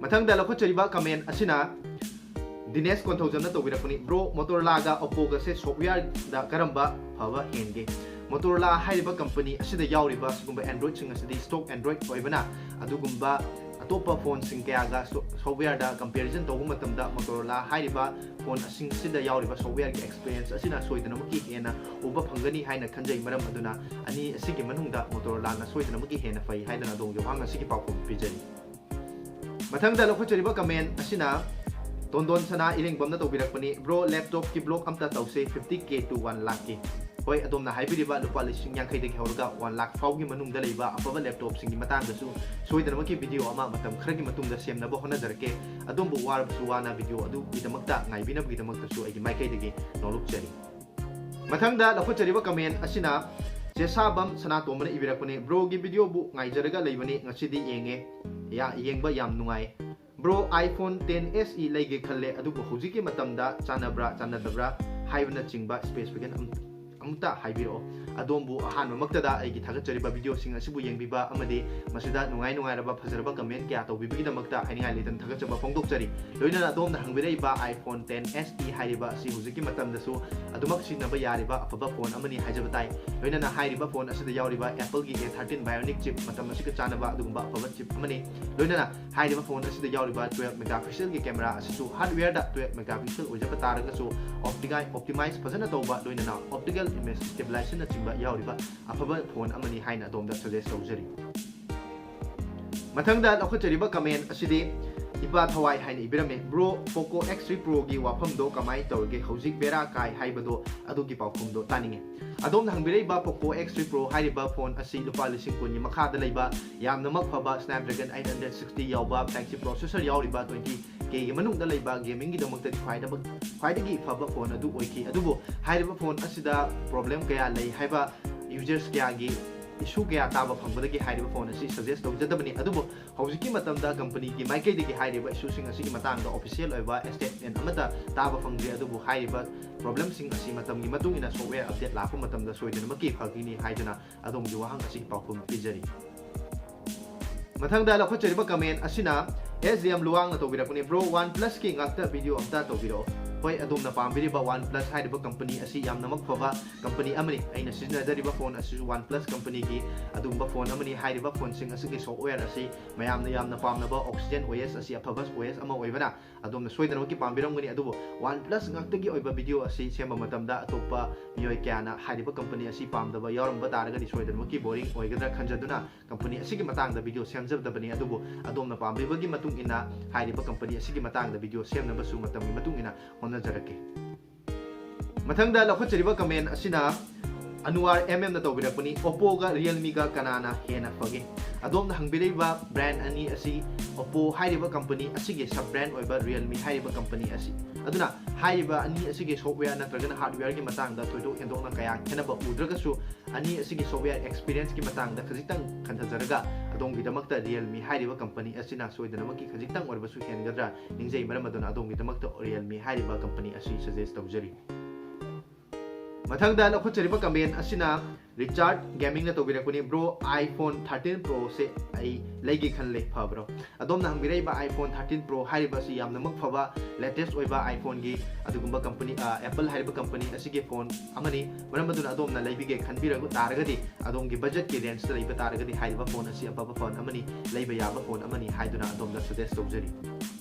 ꯃꯊꯪꯗ ꯂꯧꯈꯠꯆꯔꯤꯕ comment ꯑꯁꯤꯅ ꯗꯤꯅꯦꯁ ꯀꯣꯟꯊꯧꯖꯝꯅ ꯇꯧꯕꯤꯔꯛꯄꯅꯤ꯫ Bro, Motorola ꯒ Oppo ꯒꯁꯦ software ꯗ ꯀꯔꯝꯕ ꯐꯕ ꯍꯦꯟꯒꯦ? Motorola ꯍꯥꯏꯔꯤꯕ company ꯑꯁꯤꯗ ꯌꯥꯎꯔꯤꯕ ꯁꯤꯒꯨꯝꯕ Android ꯁꯤꯡ ꯑꯁꯤꯗꯤ stock Android ꯑꯣꯏꯕꯅ ꯑꯗꯨꯒꯨꯝꯕ ꯑꯇꯣꯞꯄ phone ꯁꯤꯡ ꯀꯌꯥꯒ so-, software ꯗ comparison ꯇꯧꯕ ꯃꯇꯝꯗ Motorola ꯍꯥꯏꯔꯤꯕ phone ꯁꯤꯡ ꯑꯁꯤꯗ ꯌꯥꯎꯔꯤꯕ software ꯒꯤ experience ꯑꯁꯤꯅ ꯁꯣꯏꯗꯅꯃꯛꯀꯤ ꯍꯦꯟꯅ ꯎꯕ ꯐꯪꯒꯅꯤ ꯍꯥꯏꯅ ꯈꯟꯖꯩ꯫ ꯃꯔꯝ ꯑꯗꯨꯅ ꯑꯅꯤ ꯑꯁꯤꯒꯤ ꯃꯅꯨꯡꯗ Motorola ꯅ ꯁꯣꯏꯗꯅꯃꯛꯀꯤ ꯍꯦꯟꯅ ꯐꯩ ꯍꯥꯏꯗꯨꯅ ꯑꯗꯣꯝꯒꯤ ꯋꯥꯍꯪ ꯑꯁꯤꯒꯤ ꯄꯥꯎꯈꯨꯝ ꯄꯤꯖꯔꯤ꯫ ꯃꯊꯪꯗ ꯂꯧꯈꯠꯆꯔꯤꯕ comment ꯑꯁꯤꯅ ꯇꯣꯟꯗꯣꯟ ꯁꯅꯥ ꯏꯔꯦꯡꯕꯝꯅ ꯇꯧꯕꯤꯔꯛꯄꯅꯤ꯫ Bro, laptop ꯀꯤ vlog ꯑꯝꯇ ꯇꯧꯁꯦ, fifty K to one lakh ꯀꯤ꯫ ꯍꯣꯏ, ꯑꯗꯣꯝꯅ ꯍꯥꯏꯕꯤꯔꯤꯕ ꯂꯨꯄꯥ ꯂꯤꯁꯤꯡ ꯌꯥꯡꯈꯩꯗꯒꯤ ꯍꯧꯔꯒ ꯋꯥꯟ ꯂꯥꯈ ꯐꯥꯎꯒꯤ ꯃꯅꯨꯡꯗ ꯂꯩꯕ ꯑꯐꯕ ꯂꯦꯞꯇꯣꯞꯁꯤꯡꯒꯤ ꯃꯇꯥꯡꯗꯁꯨ ꯁꯣꯏꯗꯅꯃꯛꯀꯤ ꯚꯤꯗꯤꯑꯣ ꯑꯃ ꯃꯇꯝ ꯈꯔꯒꯤ ꯃꯇꯨꯡꯗ ꯁꯦꯝꯅꯕ ꯍꯣꯠꯅꯖꯔꯛꯀꯦ꯫ ꯑꯗꯣꯝꯕꯨ ꯋꯥꯔꯕꯁꯨ ꯋꯥꯅ ꯚꯤꯗꯤꯑꯣ ꯑꯗꯨꯒꯤꯗꯃꯛꯇ ꯉꯥꯏꯕꯤꯅꯕꯒꯤꯗꯃꯛꯇꯁꯨ ꯑꯩꯒꯤ ꯃꯥꯏꯀꯩꯗꯒꯤ ꯅꯣꯂꯨꯛꯆꯔꯤ꯫ ꯃꯊꯪꯗ ꯂꯧꯈꯠꯆꯔꯤꯕ ꯀꯃꯦꯟ ꯑꯁꯤꯅ ꯆꯦꯁꯥꯕꯝ ꯁꯅꯥꯇꯣꯝꯕꯅ ꯏꯕꯤꯔꯛꯄꯅꯤ꯫ ꯕ꯭ꯔꯣꯒꯤ ꯚꯤꯗꯤꯑꯣꯕꯨ ꯉꯥꯏꯖꯔꯒ ꯂꯩꯕꯅꯤ, ꯉꯁꯤꯗꯤ ꯌꯦꯡꯉꯦ, ꯌꯥ-, ꯌꯦꯡꯕ ꯌꯥꯝ ꯅꯨꯡꯉꯥꯏ꯫ Bro, iPhone ten S E ꯂꯩꯒꯦ ꯈꯜꯂꯦ, ꯑꯗꯨꯕꯨ ꯍꯧꯖꯤꯛꯀꯤ ꯃꯇꯝꯗ ꯆꯥꯟꯅꯕ꯭ꯔꯥ ꯆꯥꯟꯅꯗꯕ꯭ꯔꯥ ꯍꯥꯏꯕꯅꯆꯤꯡꯕ specification ꯑꯝ-, ꯑꯃꯨꯛꯇ ꯍꯥꯏꯕꯤꯔꯛꯑꯣ꯫ ꯑꯗꯣꯝꯕꯨ ꯑꯍꯥꯟꯕꯃꯛꯇꯗ ꯑꯩꯒꯤ ꯊꯥꯒꯠꯆꯔꯤꯕ ꯚꯤꯗꯤꯑꯣꯁꯤꯡ ꯑꯁꯤꯕꯨ ꯌꯦꯡꯕꯤꯕ ꯑꯃꯗꯤ ꯃꯁꯤꯗ ꯅꯨꯡꯉꯥꯏ ꯅꯨꯡꯉꯥꯏꯔꯕ ꯐꯖꯔꯕ ꯀꯃꯦꯟ ꯀꯌꯥ ꯇꯧꯕꯤꯕꯒꯤꯗꯃꯛꯇ ꯍꯥꯏꯅꯤꯡꯉꯥꯏ ꯂꯩꯇꯅ ꯊꯥꯒꯠꯆꯕ ꯐꯣꯡꯗꯣꯛꯆꯔꯤ꯫ ꯂꯣꯏꯅꯅ ꯑꯗꯣꯝꯅ ꯍꯪꯕꯤꯔꯛꯏꯕ iPhone ten S E ꯍꯥꯏꯔꯤꯕ ꯑꯁꯤ ꯍꯧꯖꯤꯛꯀꯤ ꯃꯇꯝꯗꯁꯨ ꯑꯗꯨꯃꯛ ꯁꯤꯖꯤꯟꯅꯕ ꯌꯥꯔꯤꯕ ꯑꯐꯕ ꯐꯣꯟ ꯑꯃꯅꯤ ꯍꯥꯏꯖꯕ ꯇꯥꯏ꯫ ꯂꯣꯏꯅꯅ ꯍꯥꯏꯔꯤꯕ ꯐꯣꯟ ꯑꯁꯤꯗ ꯌꯥꯎꯔꯤꯕ Appleꯒꯤ A thirteen Bionic chip ꯃꯇꯝ ꯑꯁꯤꯒ ꯆꯥꯟꯅꯕ ꯑꯗꯨꯒꯨꯝꯕ ꯑꯐꯕ chip ꯑꯃꯅꯤ꯫ ꯂꯣꯏꯅꯅ ꯍꯥꯏꯔꯤꯕ ꯐꯣꯟ ꯑꯁꯤꯗ ꯌꯥꯎꯔꯤꯕ twelve megapixelꯒꯤ camera ꯑꯁꯤꯁꯨ hardwareꯗ twelve megapixel ꯑꯣꯏꯖꯕ ꯇꯥꯔꯒꯁꯨ optigai-, optimize ꯐꯖꯅ ꯇꯧꯕ, ꯂꯣꯏꯅꯅ optical image stabilizationꯅꯆꯤꯡꯕ ꯌꯥꯎꯔꯤꯕ ꯑꯐꯕ ꯐꯣꯟ ꯑꯃꯅꯤ ꯍꯥꯏꯅ ꯑꯗꯣꯝꯗ suggest ꯇꯧꯖꯔꯤ꯫ ꯃꯊꯪꯗ ꯂꯧꯈꯠꯆꯔꯤꯕ ꯀꯃꯦꯟ ꯑꯁꯤꯗꯤ ꯏꯄꯥ ꯊꯋꯥꯏ ꯍꯥꯏꯅ ꯏꯕꯤꯔꯝꯃꯤ꯫ "ꯕ꯭ꯔꯣ, Poco X three Proꯒꯤ ꯋꯥꯐꯝꯗꯣ ꯀꯃꯥꯏꯅ ꯇꯧꯔꯒꯦ? ꯍꯧꯖꯤꯛ ꯕꯦꯔꯥ ꯀꯥꯏ ꯍꯥꯏꯕꯗꯣ ꯑꯗꯨꯒꯤ ꯄꯥꯎꯈꯨꯝꯗꯣ ꯇꯥꯅꯤꯡꯉꯤ꯫" ꯑꯗꯣꯝꯅ ꯍꯪꯕꯤꯔꯛꯏꯕ Poco X three Pro ꯍꯥꯏꯔꯤꯕ ꯐꯣꯟ ꯑꯁꯤ ꯂꯨꯄꯥ ꯂꯤꯁꯤꯡ ꯀꯨꯟꯒꯤ ꯃꯈꯥꯗ ꯂꯩꯕ ꯌꯥꯝꯅꯃꯛ ꯐꯕ Snapdragon eight hundred sixty ꯌꯥꯎꯕ flagship processor ꯌꯥꯎꯔꯤꯕ twenty Kꯒꯤ ꯃꯅꯨꯡꯗ ꯂꯩꯕ gamingꯒꯤꯗꯃꯛꯇꯗꯤ ꯈ꯭ꯋꯥꯏꯗꯃꯛ-, ꯈ꯭ꯋꯥꯏꯗꯒꯤ ꯐꯕ ꯐꯣꯟ ꯑꯗꯨ ꯑꯣꯏꯈꯤ꯫ ꯑꯗꯨꯕꯨ ꯍꯥꯏꯔꯤꯕ ꯐꯣꯟ ꯑꯁꯤꯗ problem ꯀꯌꯥ ꯂꯩ ꯍꯥꯏꯕ users ꯀꯌꯥꯒꯤ issue ꯀꯌꯥ ꯇꯥꯕ ꯐꯪꯕꯗꯒꯤ ꯍꯥꯏꯔꯤꯕ ꯐꯣꯟ ꯑꯁꯤ suggest ꯇꯧꯖꯗꯕꯅꯤ꯫ ꯑꯗꯨꯕꯨ ꯍꯧꯖꯤꯛꯀꯤ ꯃꯇꯝꯗ companyꯒꯤ ꯃꯥꯏꯀꯩꯗꯒꯤ ꯍꯥꯏꯔꯤꯕ issueꯁꯤꯡ ꯑꯁꯤꯒꯤ ꯃꯇꯥꯡꯗ official ꯑꯣꯏꯕ statement ꯑꯃꯠꯇ ꯇꯥꯕ ꯐꯪꯗ꯭ꯔꯤ꯫ ꯑꯗꯨꯕꯨ ꯍꯥꯏꯔꯤꯕ problemꯁꯤꯡ ꯑꯁꯤ ꯃꯇꯝꯒꯤ ꯃꯇꯨꯡ ꯏꯟꯅ software update ꯂꯥꯛꯄ ꯃꯇꯝꯗ ꯁꯣꯏꯗꯅꯃꯛꯀꯤ ꯐꯒꯅꯤ ꯍꯥꯏꯗꯨꯅ ꯑꯗꯣꯝꯒꯤ ꯋꯥꯍꯪ ꯑꯁꯤꯒꯤ ꯄꯥꯎꯈꯨꯝ ꯄꯤꯖꯔꯤ꯫ ꯃꯊꯪꯗ ꯂꯧꯈꯠꯆꯔꯤꯕ comment ꯑꯁꯤꯅ S D M ꯂꯨꯋꯥꯡꯅ ꯇꯧꯕꯤꯔꯛꯄꯅꯤ꯫ "Bro, OnePlusꯀꯤ ꯉꯥꯛꯇ video ꯑꯝꯇ ꯇꯧꯕꯤꯔꯛꯑꯣ꯫" ꯍꯣꯏ, ꯑꯗꯣꯝꯅ ꯄꯥꯝꯕꯤꯔꯤꯕ OnePlus ꯍꯥꯏꯔꯤꯕ company ꯑꯁꯤ ꯌꯥꯝꯅꯃꯛ ꯐꯕ company ꯑꯃꯅꯤ꯫ ꯑꯩꯅ ꯁꯤꯖꯤꯟꯅꯖꯔꯤꯕ ꯐꯣꯟ ꯑꯁꯤꯁꯨ OnePlus companyꯒꯤ ꯑꯗꯨꯒꯨꯝꯕ ꯐꯣꯟ ꯑꯃꯅꯤ꯫ ꯍꯥꯏꯔꯤꯕ ꯐꯣꯟꯁꯤꯡ ꯑꯁꯤꯒꯤ software ꯑꯁꯤ ꯃꯌꯥꯝꯅ ꯌꯥꯝꯅ ꯄꯥꯝꯅꯕ Oxygen O S ꯑꯁꯤ ꯑꯐꯕ O S ꯑꯃ ꯑꯣꯏꯕꯅ ꯑꯗꯣꯝꯅ ꯁꯣꯏꯗꯅꯃꯛꯀꯤ ꯄꯥꯝꯕꯤꯔꯝꯒꯅꯤ꯫ ꯑꯗꯨꯕꯨ OnePlus ꯉꯥꯛꯇꯒꯤ ꯑꯣꯏꯕ video ꯑꯁꯤ ꯁꯦꯝꯕ ꯃꯇꯝꯗ ꯑꯇꯣꯞꯄ ꯃꯤꯑꯣꯏ ꯀꯌꯥꯅ ꯍꯥꯏꯔꯤꯕ company ꯑꯁꯤ ꯄꯥꯝꯗꯕ ꯌꯥꯎꯔꯝꯕ ꯇꯥꯔꯒꯗꯤ ꯁꯣꯏꯗꯅꯃꯛꯀꯤ boring ꯑꯣꯏꯒꯗ꯭ꯔꯥ ꯈꯟꯖꯗꯨꯅ company ꯑꯁꯤꯒꯤ ꯃꯇꯥꯡꯗ video ꯁꯦꯝꯖꯗꯕꯅꯤ꯫ ꯑꯗꯨꯕꯨ ꯑꯗꯣꯝꯅ ꯄꯥꯝꯕꯤꯕꯒꯤ ꯃꯇꯨꯡ ꯏꯟꯅ ꯍꯥꯏꯔꯤꯕ company ꯑꯁꯤꯒꯤ ꯃꯇꯥꯡꯗ video ꯁꯦꯝꯅꯕꯁꯨ ꯃꯇꯝꯒꯤ ꯃꯇꯨꯡ ꯏꯟꯅ ꯍꯣꯠꯅꯖꯔꯛꯀꯦ꯫ ꯃꯊꯪꯗ ꯂꯧꯈꯠꯆꯔꯤꯕ comment ꯑꯁꯤꯅ ꯑꯅꯨꯋꯥꯔ ꯑꯦꯝ ꯑꯦꯝꯅ ꯇꯧꯕꯤꯔꯛꯄꯅꯤ꯫ Oppoꯒ Realmeꯒ ꯀꯅꯥꯅ ꯍꯦꯟꯅ ꯐꯒꯦ? ꯑꯗꯣꯝꯅ ꯍꯪꯕꯤꯔꯛꯏꯕ brand ꯑꯅꯤ ꯑꯁꯤ, Oppo ꯍꯥꯏꯔꯤꯕ company ꯑꯁꯤꯒꯤ sub brand ꯑꯣꯏꯕ Realme ꯍꯥꯏꯔꯤꯕ company ꯑꯁꯤ, ꯑꯗꯨꯅ ꯍꯥꯏꯔꯤꯕ ꯑꯅꯤ ꯑꯁꯤꯒꯤ software ꯅꯠꯇ꯭ꯔꯒꯅ hardwareꯒꯤ ꯃꯇꯥꯡꯗ ꯊꯣꯏꯗꯣꯛ ꯍꯦꯟꯗꯣꯛꯅ ꯀꯌꯥ ꯈꯦꯠꯅꯕ ꯎꯗ꯭ꯔꯒꯁꯨ, ꯑꯅꯤ ꯑꯁꯤꯒꯤ software experienceꯀꯤ ꯃꯇꯥꯡꯗ ꯈꯖꯤꯛꯇꯪ ꯈꯟꯊꯖꯔꯒ, ꯑꯗꯣꯝꯒꯤꯗꯃꯛꯇ Realme ꯍꯥꯏꯔꯤꯕ company ꯑꯁꯤꯅ ꯁꯣꯏꯗꯅꯃꯛꯀꯤ ꯈꯖꯤꯛꯇꯪ ꯑꯣꯏꯔꯕꯁꯨ ꯍꯦꯟꯒꯗ꯭ꯔꯥ ꯅꯤꯡꯖꯩ꯫ ꯃꯔꯝ ꯑꯗꯨꯅ ꯑꯗꯣꯝꯒꯤꯗꯃꯛꯇ Realme ꯍꯥꯏꯔꯤꯕ company ꯑꯁꯤ suggest ꯇꯧꯖꯔꯤ꯫ ꯃꯊꯪꯗ ꯂꯧꯈꯠꯆꯔꯤꯕ comment ꯑꯁꯤꯅ Richard Gamingꯅ ꯇꯧꯕꯤꯔꯛꯄꯅꯤ꯫ Bro, iPhone thirteen Proꯁꯦ ꯑꯩ ꯂꯩꯒꯦ ꯈꯜꯂꯦ, ꯐꯕ꯭ꯔꯣ? ꯑꯗꯣꯝꯅ ꯍꯪꯕꯤꯔꯛꯏꯕ iPhone thirteen Pro ꯍꯥꯏꯔꯤꯕ ꯑꯁꯤ ꯌꯥꯝꯅꯃꯛ ꯐꯕ, latest ꯑꯣꯏꯕ iPhoneꯒꯤ ꯑꯗꯨꯒꯨꯝꯕ company, ꯑ, Apple ꯍꯥꯏꯔꯤꯕ company ꯑꯁꯤꯒꯤ phone ꯑꯃꯅꯤ꯫ ꯃꯔꯝ ꯑꯗꯨꯅ ꯑꯗꯣꯝꯅ ꯂꯩꯕꯤꯒꯦ ꯈꯟꯕꯤꯔꯕ ꯇꯥꯔꯒꯗꯤ, ꯑꯗꯣꯝꯒꯤ budgetꯀꯤ rangeꯇ ꯂꯩꯕ ꯇꯥꯔꯒꯗꯤ, ꯍꯥꯏꯔꯤꯕ phone ꯑꯁꯤ ꯑꯐꯕ phone ꯑꯃꯅꯤ, ꯂꯩꯕ ꯌꯥꯕ phone ꯑꯃꯅꯤ ꯍꯥꯏꯗꯨꯅ ꯑꯗꯣꯝꯗ suggest ꯇꯧꯖꯔꯤ꯫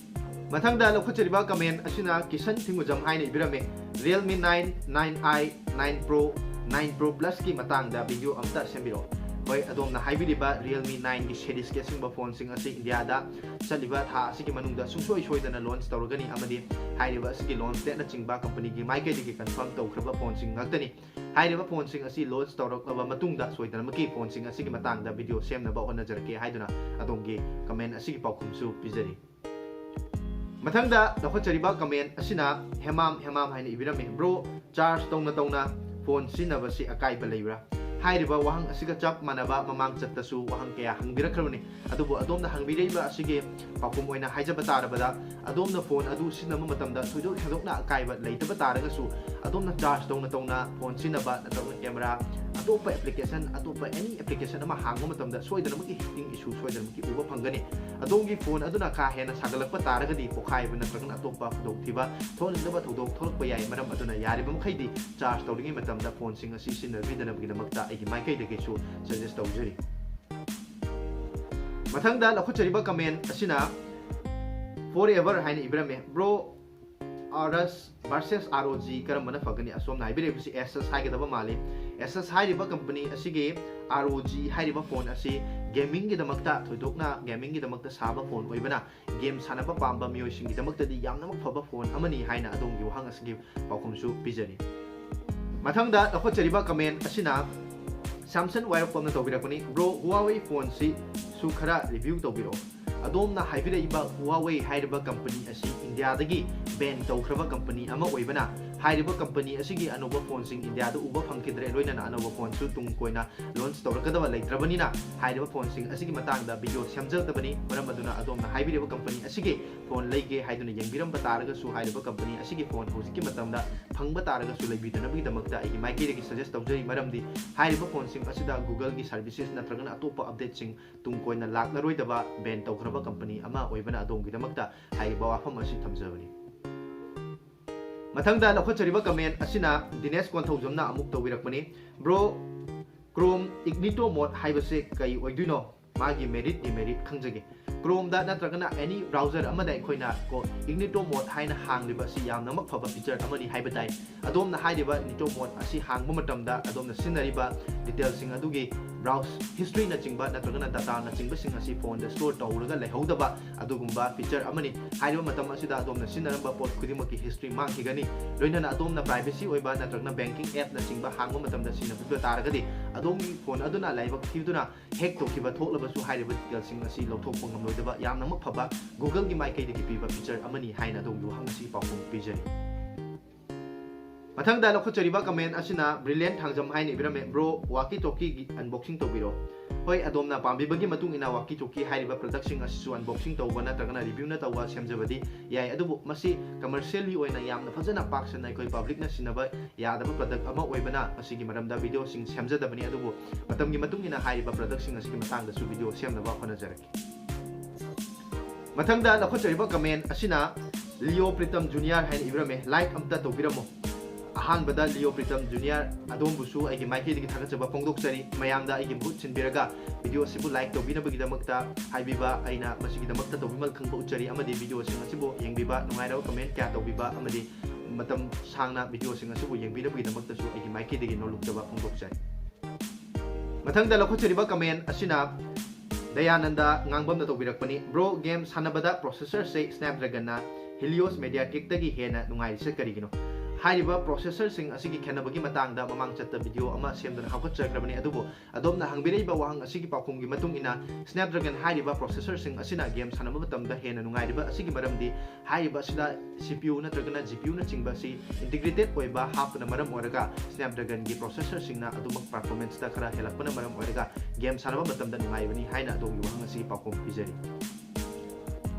ꯃꯊꯪꯗ ꯂꯧꯈꯠꯆꯔꯤꯕ comment ꯑꯁꯤꯅ ꯀꯤꯁꯟ ꯊꯤꯡꯒꯨꯖꯝ ꯍꯥꯏꯅ ꯏꯕꯤꯔꯝꯃꯤ꯫ Realme nine, nine i, nine Pro, nine Pro Plusꯀꯤ ꯃꯇꯥꯡꯗ video ꯑꯝꯇ ꯁꯦꯝꯕꯤꯔꯛꯑꯣ꯫ ꯍꯣꯏ, ꯑꯗꯣꯝꯅ ꯍꯥꯏꯕꯤꯔꯤꯕ Realme nineꯒꯤ seriesꯀꯤ ꯑꯁꯤꯒꯨꯝꯕ phoneꯁꯤꯡ ꯑꯁꯤ Indiaꯗ ꯆꯠꯂꯤꯕ ꯊꯥ ꯑꯁꯤꯒꯤ ꯃꯅꯨꯡꯗ ꯁꯨꯡꯁꯣꯏ ꯁꯣꯏꯗꯅ launch ꯇꯧꯔꯒꯅꯤ, ꯑꯃꯗꯤ ꯍꯥꯏꯔꯤꯕ ꯑꯁꯤꯒꯤ launch dateꯅꯆꯤꯡꯕ companyꯒꯤ ꯃꯥꯏꯀꯩꯗꯒꯤ confirm ꯇꯧꯈ꯭ꯔꯕ phoneꯁꯤꯡ ꯉꯥꯛꯇꯅꯤ꯫ ꯍꯥꯏꯔꯤꯕ phoneꯁꯤꯡ ꯑꯁꯤ launch ꯇꯧꯔꯛꯂꯕ ꯃꯇꯨꯡꯗ ꯁꯣꯏꯗꯅꯃꯛꯀꯤ phoneꯁꯤꯡ ꯑꯁꯤꯒꯤ ꯃꯇꯥꯡꯗ video ꯁꯦꯝꯅꯕ ꯍꯣꯠꯅꯖꯔꯛꯀꯦ ꯍꯥꯏꯗꯨꯅ ꯑꯗꯣꯝꯒꯤ comment ꯑꯁꯤꯒꯤ ꯄꯥꯎꯈꯨꯝꯁꯨ ꯄꯤꯖꯔꯤ꯫ ꯃꯊꯪꯗ ꯂꯧꯈꯠꯆꯔꯤꯕ comment ꯑꯁꯤꯅ ꯍꯦꯃꯥꯝ ꯍꯦꯃꯥꯝ ꯍꯥꯏꯅ ꯏꯕꯤꯔꯝꯃꯤ꯫ Bro, charge ꯇꯧꯅ ꯇꯧꯅ phone ꯁꯤꯖꯤꯟꯅꯕꯁꯤ ꯑꯀꯥꯏꯕ ꯂꯩꯕ꯭ꯔꯥ? ꯍꯥꯏꯔꯤꯕ ꯋꯥꯍꯪ ꯑꯁꯤꯒ ꯆꯞ ꯃꯥꯟꯅꯕ ꯃꯃꯥꯡ ꯆꯠꯇꯁꯨ ꯋꯥꯍꯪ ꯀꯌꯥ ꯍꯪꯕꯤꯔꯛꯈ꯭ꯔꯕꯅꯤ꯫ ꯑꯗꯨꯕꯨ ꯑꯗꯣꯝꯅ ꯍꯪꯕꯤꯔꯛꯏꯕ ꯑꯁꯤꯒꯤ ꯄꯥꯎꯈꯨꯝ ꯑꯣꯏꯅ ꯍꯥꯏꯖꯕ ꯇꯥꯔꯕꯗ, ꯑꯗꯣꯝꯅ phone ꯑꯗꯨ ꯁꯤꯖꯤꯟꯅꯕ ꯃꯇꯝꯗ ꯊꯣꯏꯗꯣꯛ ꯍꯦꯟꯗꯣꯛꯅ ꯑꯀꯥꯏꯕ ꯂꯩꯇꯕ ꯇꯥꯔꯒꯁꯨ, ꯑꯗꯣꯝꯅ charge ꯇꯧꯅ ꯇꯧꯅ phone ꯁꯤꯖꯤꯟꯅꯕ ꯅꯠꯇ꯭ꯔꯒ camera, ꯑꯇꯣꯞꯄ application, ꯑꯇꯣꯞꯄ any application ꯑꯃ ꯍꯥꯡꯕ ꯃꯇꯝꯗ ꯁꯣꯏꯗꯅꯃꯛꯀꯤ heating issue ꯁꯣꯏꯗꯅꯃꯛꯀꯤ ꯎꯕ ꯐꯪꯒꯅꯤ꯫ ꯑꯗꯣꯝꯒꯤ phone ꯑꯗꯨꯅ ꯀꯥ ꯍꯦꯟꯅ ꯁꯥꯒꯠꯂꯛꯄ ꯇꯥꯔꯒꯗꯤ ꯄꯣꯈꯥꯏꯕ ꯅꯠꯇ꯭ꯔꯒꯅ ꯑꯇꯣꯞꯄ ꯈꯨꯗꯣꯡꯊꯤꯕ ꯊꯣꯛꯍꯟꯅꯤꯡꯗꯕ ꯊꯧꯗꯣꯛ ꯊꯣꯛꯂꯛꯄ ꯌꯥꯏ꯫ ꯃꯔꯝ ꯑꯗꯨꯅ ꯌꯥꯔꯤꯕ ꯃꯈꯩꯗꯤ charge ꯇꯧꯔꯤꯉꯩ ꯃꯇꯝꯗ phoneꯁꯤꯡ ꯑꯁꯤ ꯁꯤꯖꯤꯟꯅꯕꯤꯗꯅꯕꯒꯤꯗꯃꯛꯇ ꯑꯩꯒꯤ ꯃꯥꯏꯀꯩꯗꯒꯤꯁꯨ suggest ꯇꯧꯖꯔꯤ꯫ ꯃꯊꯪꯗ ꯂꯧꯈꯠꯆꯔꯤꯕ comment ꯑꯁꯤꯅ Forever ꯍꯥꯏꯅ ꯏꯕꯤꯔꯝꯃꯦ꯫ Bro, Asus versus ROG ꯀꯔꯝꯕꯅ ꯐꯒꯅꯤ? ꯑꯁꯣꯝꯅ ꯍꯥꯏꯕꯤꯔꯛꯏꯕꯁꯤ Asus ꯍꯥꯏꯒꯗꯕ ꯃꯥꯜꯂꯤ꯫ Asus ꯍꯥꯏꯔꯤꯕ company ꯑꯁꯤꯒꯤ ROG ꯍꯥꯏꯔꯤꯕ phone ꯑꯁꯤ ꯒꯦꯃꯤꯡꯒꯤꯗꯃꯛꯇ, ꯊꯣꯏꯗꯣꯛꯅ ꯒꯦꯃꯤꯡꯒꯤꯗꯃꯛꯇ ꯁꯥꯕ ꯐꯣꯟ ꯑꯣꯏꯕꯅ ꯒꯦꯝ ꯁꯥꯟꯅꯕ ꯄꯥꯝꯕ ꯃꯤꯑꯣꯏꯁꯤꯡꯒꯤꯗꯃꯛꯇꯗꯤ ꯌꯥꯝꯅꯃꯛ ꯐꯕ ꯐꯣꯟ ꯑꯃꯅꯤ ꯍꯥꯏꯅ ꯑꯗꯣꯝꯒꯤ ꯋꯥꯍꯪ ꯑꯁꯤꯒꯤ ꯄꯥꯎꯈꯨꯝꯁꯨ ꯄꯤꯖꯔꯤ꯫ ꯃꯊꯪꯗ ꯂꯧꯈꯠꯆꯔꯤꯕ ꯀꯃꯦꯟ ꯑꯁꯤꯅ ꯁꯥꯝꯁꯟ ꯋꯥꯏꯔꯣꯛꯄꯝꯅ ꯇꯧꯕꯤꯔꯛꯄꯅꯤ꯫ ꯕ꯭ꯔꯣ, ꯍꯨꯋꯥꯋꯦ ꯐꯣꯟꯁꯤ ꯁꯨ ꯈꯔ ꯔꯤꯚ꯭ꯌꯨ ꯇꯧꯕꯤꯔꯛꯑꯣ꯫ ꯑꯗꯣꯝꯅ ꯍꯥꯏꯕꯤꯔꯛꯏꯕ ꯍꯨꯋꯥꯋꯦ ꯍꯥꯏꯔꯤꯕ ꯀꯝꯄꯅꯤ ꯑꯁꯤ ꯏꯟꯗꯤꯌꯥꯗꯒꯤ ꯕꯦꯟ ꯇꯧꯈ꯭ꯔꯕ ꯀꯝꯄꯅꯤ ꯑꯃ ꯑꯣꯏꯕꯅ, ꯍꯥꯏꯔꯤꯕ ꯀꯝꯄꯅꯤ ꯑꯁꯤꯒꯤ ꯑꯅꯧꯕ ꯐꯣꯟꯁꯤꯡ ꯏꯟꯗꯤꯌꯥꯗ ꯎꯕ ꯐꯪꯈꯤꯗ꯭ꯔꯦ, ꯂꯣꯏꯅꯅ ꯑꯅꯧꯕ ꯐꯣꯟꯁꯨ ꯇꯨꯡ ꯀꯣꯏꯅ ꯂꯣꯟꯆ ꯇꯧꯔꯛꯀꯗꯕ ꯂꯩꯇ꯭ꯔꯕꯅꯤꯅ, ꯍꯥꯏꯔꯤꯕ ꯐꯣꯟꯁꯤꯡ ꯑꯁꯤꯒꯤ ꯃꯇꯥꯡꯗ ꯚꯤꯗꯤꯑꯣ ꯁꯦꯝꯖꯗꯕꯅꯤ꯫ ꯃꯔꯝ ꯑꯗꯨꯅ ꯑꯗꯣꯝꯅ ꯍꯥꯏꯕꯤꯔꯤꯕ ꯀꯝꯄꯅꯤ ꯑꯁꯤꯒꯤ ꯐꯣꯟ ꯂꯩꯒꯦ ꯍꯥꯏꯗꯨꯅ ꯌꯦꯡꯕꯤꯔꯝꯕ ꯇꯥꯔꯒꯁꯨ, ꯍꯥꯏꯔꯤꯕ ꯀꯝꯄꯅꯤ ꯑꯁꯤꯒꯤ ꯐꯣꯟ ꯍꯧꯖꯤꯛꯀꯤ ꯃꯇꯝꯗ ꯐꯪꯕ ꯇꯥꯔꯒꯁꯨ ꯂꯩꯕꯤꯗꯅꯕꯒꯤꯗꯃꯛꯇ ꯑꯩꯒꯤ ꯃꯥꯏꯀꯩꯗꯒꯤ ꯁꯖꯦꯁ ꯇꯧꯖꯔꯤ꯫ ꯃꯔꯝꯗꯤ ꯍꯥꯏꯔꯤꯕ ꯐꯣꯟꯁꯤꯡ ꯑꯁꯤꯗ Google-ꯒꯤ ꯁꯔꯚꯤꯁꯦꯁ ꯅꯠꯇ꯭ꯔꯒꯅ ꯑꯇꯣꯞꯄ ꯑꯞꯗꯦꯠꯁꯤꯡ ꯇꯨꯡ ꯀꯣꯏꯅ ꯂꯥꯛꯂꯔꯣꯏꯗꯕ ꯕꯦꯟ ꯇꯧꯈ꯭ꯔꯕ ꯀꯝꯄꯅꯤ ꯑꯃ ꯑꯣꯏꯕꯅ ꯑꯗꯣꯝꯒꯤꯗꯃꯛꯇ ꯍꯥꯏꯔꯤꯕ ꯋꯥꯐꯝ ꯑꯁꯤ ꯊꯝꯖꯕꯅꯤ꯫ ꯃꯊꯪꯗ ꯂꯧꯈꯠꯆꯔꯤꯕ ꯀꯃꯦꯟ ꯑꯁꯤꯅ ꯗꯤꯅꯦꯁ ꯀꯣꯟꯊꯧꯖꯝꯅ ꯑꯃꯨꯛ ꯇꯧꯕꯤꯔꯛꯄꯅꯤ꯫ ꯕ꯭ꯔꯣ, Chrome Incognito Mode ꯍꯥꯏꯕꯁꯦ ꯀꯩ ꯑꯣꯏꯗꯣꯏꯅꯣ? ꯃꯥꯒꯤ ꯃꯦꯔꯤꯠ ꯗꯤꯃꯦꯔꯤꯠ ꯈꯪꯖꯒꯦ꯫ Chrome-ꯗ ꯅꯠꯇ꯭ꯔꯒꯅ any browser ꯑꯃꯗ ꯑꯩꯈꯣꯏꯅ ꯀꯣ Incognito Mode ꯍꯥꯏꯅ ꯍꯥꯡꯂꯤꯕ ꯑꯁꯤ ꯌꯥꯝꯅꯃꯛ ꯐꯕ feature ꯑꯃꯅꯤ ꯍꯥꯏꯕ ꯇꯥꯏ꯫ ꯑꯗꯣꯝꯅ ꯍꯥꯏꯔꯤꯕ Incognito Mode ꯑꯁꯤ ꯍꯥꯡꯕ ꯃꯇꯝꯗ ꯑꯗꯣꯝꯅ ꯁꯤꯖꯤꯟꯅꯔꯤꯕ detail-ꯁꯤꯡ ꯑꯗꯨꯒꯤ browse history-ꯅꯆꯤꯡꯕ ꯅꯠꯇ꯭ꯔꯒꯅ data-ꯅꯆꯤꯡꯕꯁꯤꯡ ꯑꯁꯤ ꯐꯣꯟꯗ store ꯇꯧꯔꯒ ꯂꯩꯍꯧꯗꯕ ꯑꯗꯨꯒꯨꯝꯕ feature ꯑꯃꯅꯤ꯫ ꯍꯥꯏꯔꯤꯕ ꯃꯇꯝ ꯑꯁꯤꯗ ꯑꯗꯣꯝꯅ ꯁꯤꯖꯤꯟꯅꯔꯝꯕ ꯄꯣꯠ ꯈꯨꯗꯤꯡꯃꯛꯀꯤ history ꯃꯥꯡꯈꯤꯒꯅꯤ꯫ ꯂꯣꯏꯅꯅ ꯑꯗꯣꯝꯅ privacy ꯑꯣꯏꯕ ꯅꯠꯇ꯭ꯔꯒꯅ banking app-ꯅꯆꯤꯡꯕ ꯍꯥꯡꯕ ꯃꯇꯝꯗ ꯁꯤꯖꯤꯟꯅꯕꯤꯕ ꯇꯥꯔꯒꯗꯤ ꯑꯗꯣꯝꯒꯤ ꯐꯣꯟ ꯑꯗꯨꯅ ꯂꯥꯏꯕꯛ ꯊꯤꯗꯨꯅ hack ꯇꯧꯈꯤꯕ ꯊꯣꯛꯂꯕꯁꯨ ꯍꯥꯏꯔꯤꯕ detail-ꯁꯤꯡ ꯑꯁꯤ ꯂꯧꯊꯣꯛꯄ ꯉꯝꯂꯣꯏꯗꯕ ꯌꯥꯝꯅꯃꯛ ꯐꯕ Google-ꯒꯤ ꯃꯥꯏꯀꯩꯗꯒꯤ ꯄꯤꯕ feature ꯑꯃꯅꯤ ꯍꯥꯏꯅ ꯑꯗꯣꯝꯒꯤ ꯋꯥꯍꯪ ꯑꯁꯤ ꯄꯥꯎꯈꯨꯝ ꯄꯤꯖꯔꯤ꯫ ꯃꯊꯪꯗ ꯂꯧꯈꯠꯆꯔꯤꯕ ꯀꯃꯦꯟ ꯑꯁꯤꯅ ꯕ꯭ꯔꯤꯂꯤꯌꯟ ꯊꯥꯡꯖꯝ ꯍꯥꯏꯅ ꯏꯕꯤꯔꯝꯃꯦ, "ꯕ꯭ꯔꯣ, walkie talkie-ꯒꯤ unboxing ꯇꯧꯕꯤꯔꯣ?" ꯍꯣꯏ, ꯑꯗꯣꯝꯅ ꯄꯥꯝꯕꯤꯕꯒꯤ ꯃꯇꯨꯡ ꯏꯟꯅ walkie talkie ꯍꯥꯏꯔꯤꯕ product-ꯁꯤꯡ ꯑꯁꯤꯁꯨ unboxing ꯇꯧꯕ ꯅꯠꯇ꯭ꯔꯒꯅ review-ꯅ ꯇꯧꯕ ꯁꯦꯝꯖꯕꯗꯤ ꯌꯥꯏ, ꯑꯗꯨꯕꯨ ꯃꯁꯤ commercially ꯑꯣꯏꯅ ꯌꯥꯝꯅ ꯐꯖꯅ ꯄꯥꯛ ꯁꯟꯅ ꯑꯩꯈꯣꯏ public-ꯅ ꯁꯤꯟꯅꯕ ꯌꯥꯗꯕ product ꯑꯃ ꯑꯣꯏꯕꯅ ꯃꯁꯤꯒꯤ ꯃꯔꯝꯗ video-ꯁꯤꯡ ꯁꯦꯝꯖꯗꯕꯅꯤ, ꯑꯗꯨꯕꯨ ꯃꯇꯝꯒꯤ ꯃꯇꯨꯡ ꯏꯟꯅ ꯍꯥꯏꯔꯤꯕ product-ꯁꯤꯡ ꯑꯁꯤꯒꯤ ꯃꯇꯥꯡꯗꯁꯨ video ꯁꯦꯝꯅꯕ ꯍꯣꯠꯅꯖꯔꯛꯀꯦ꯫ ꯃꯊꯪꯗ ꯂꯧꯈꯠꯆꯔꯤꯕ ꯀꯃꯦꯟ ꯑꯁꯤꯅ ꯂꯤꯑꯣ ꯄ꯭ꯔꯤꯇꯝ ꯖꯨꯅꯤꯌꯔ ꯍꯥꯏꯅ ꯏꯕꯤꯔꯝꯃꯦ, "Like ꯑꯝꯇ ꯇꯧꯕꯤꯔꯝꯃꯣ"꯫ ꯑꯍꯥꯟꯕꯗ ꯂꯤꯑꯣ ꯄ꯭ꯔꯤꯇꯝ ꯖꯨꯅꯤꯌꯔ, ꯑꯗꯣꯝꯕꯨꯁꯨ ꯑꯩꯒꯤ ꯃꯥꯏꯀꯩꯗꯒꯤ ꯊꯥꯒꯠꯆꯕ ꯐꯣꯡꯗꯣꯛꯆꯔꯤ꯫ ꯃꯌꯥꯝꯗ ꯑꯩꯒꯤ ꯃꯍꯨꯠ ꯁꯤꯟꯕꯤꯔꯒ video ꯑꯁꯤꯕꯨ like ꯇꯧꯕꯤꯅꯕꯒꯤꯗꯃꯛꯇ ꯍꯥꯏꯕꯤꯕ ꯑꯩꯅ ꯃꯁꯤꯒꯤꯗꯃꯛꯇ ꯇꯧꯕꯤꯃꯜ ꯈꯪꯕ ꯎꯠꯆꯔꯤ, ꯑꯃꯗꯤ video-ꯁꯤꯡ ꯑꯁꯤꯕꯨ ꯌꯦꯡꯕꯤꯕ, ꯅꯨꯡꯉꯥꯏꯔꯕ comment ꯀꯌꯥ ꯇꯧꯕꯤꯕ ꯑꯃꯗꯤ ꯃꯇꯝ ꯁꯥꯡꯅ video-ꯁꯤꯡ ꯑꯁꯤꯕꯨ ꯌꯦꯡꯕꯤꯅꯕꯒꯤꯗꯃꯛꯇꯁꯨ ꯑꯩꯒꯤ ꯃꯥꯏꯀꯩꯗꯒꯤ ꯅꯣꯂꯨꯛꯆꯕ ꯐꯣꯡꯗꯣꯛꯆꯔꯤ꯫ ꯃꯊꯪꯗ ꯂꯧꯈꯠꯆꯔꯤꯕ ꯀꯃꯦꯟ ꯑꯁꯤꯅ ꯗꯌꯥꯅꯟꯗ ꯉꯥꯡꯕꯝꯅ ꯇꯧꯕꯤꯔꯛꯄꯅꯤ, "Bro, game ꯁꯥꯟꯅꯕꯗ processorꯁꯦ Snapdragonꯅ Helios MediaTekꯇꯒꯤ ꯍꯦꯟꯅ ꯅꯨꯡꯉꯥꯏꯔꯤꯁꯦ ꯀꯔꯤꯒꯤꯅꯣ?" ꯍꯥꯏꯔꯤꯕ processorꯁꯤꯡ ꯑꯁꯤꯒꯤ ꯈꯦꯠꯅꯕꯒꯤ ꯃꯇꯥꯡꯗ ꯃꯃꯥꯡ ꯆꯠꯇ video ꯑꯃ ꯁꯦꯝꯗꯨꯅ ꯍꯧꯒꯠꯆꯈ꯭ꯔꯕꯅꯤ꯫ ꯑꯗꯨꯕꯨ ꯑꯗꯣꯝꯅ ꯍꯪꯕꯤꯔꯛꯏꯕ ꯋꯥꯍꯪ ꯑꯁꯤꯒꯤ ꯄꯥꯎꯈꯨꯝꯒꯤ ꯃꯇꯨꯡ ꯏꯟꯅ, Snapdragon ꯍꯥꯏꯔꯤꯕ processorꯁꯤꯡ ꯑꯁꯤꯅ game ꯁꯥꯟꯅꯕ ꯃꯇꯝꯗ ꯍꯦꯟꯅ ꯅꯨꯡꯉꯥꯏꯔꯤꯕ ꯑꯁꯤꯒꯤ ꯃꯔꯝꯗꯤ ꯍꯥꯏꯔꯤꯕ ꯑꯁꯤꯗ C P U ꯅꯠꯇ꯭ꯔꯒꯅ G P Uꯅꯆꯤꯡꯕ ꯑꯁꯤ integrated ꯑꯣꯏꯕ ꯍꯥꯞꯄꯅ ꯃꯔꯝ ꯑꯣꯏꯔꯒ Snapdragonꯒꯤ processorꯁꯤꯡꯅ ꯑꯗꯨꯃꯛ performanceꯇ ꯈꯔ ꯍꯦꯜꯂꯛꯄꯅ ꯃꯔꯝ ꯑꯣꯏꯔꯒ game ꯁꯥꯟꯅꯕ ꯃꯇꯝꯗ ꯅꯨꯡꯉꯥꯏꯕꯅꯤ ꯍꯥꯏꯅ ꯑꯗꯣꯝꯒꯤ ꯋꯥꯍꯪ ꯑꯁꯤꯒꯤ ꯄꯥꯎꯈꯨꯝ ꯄꯤꯖꯔꯤ꯫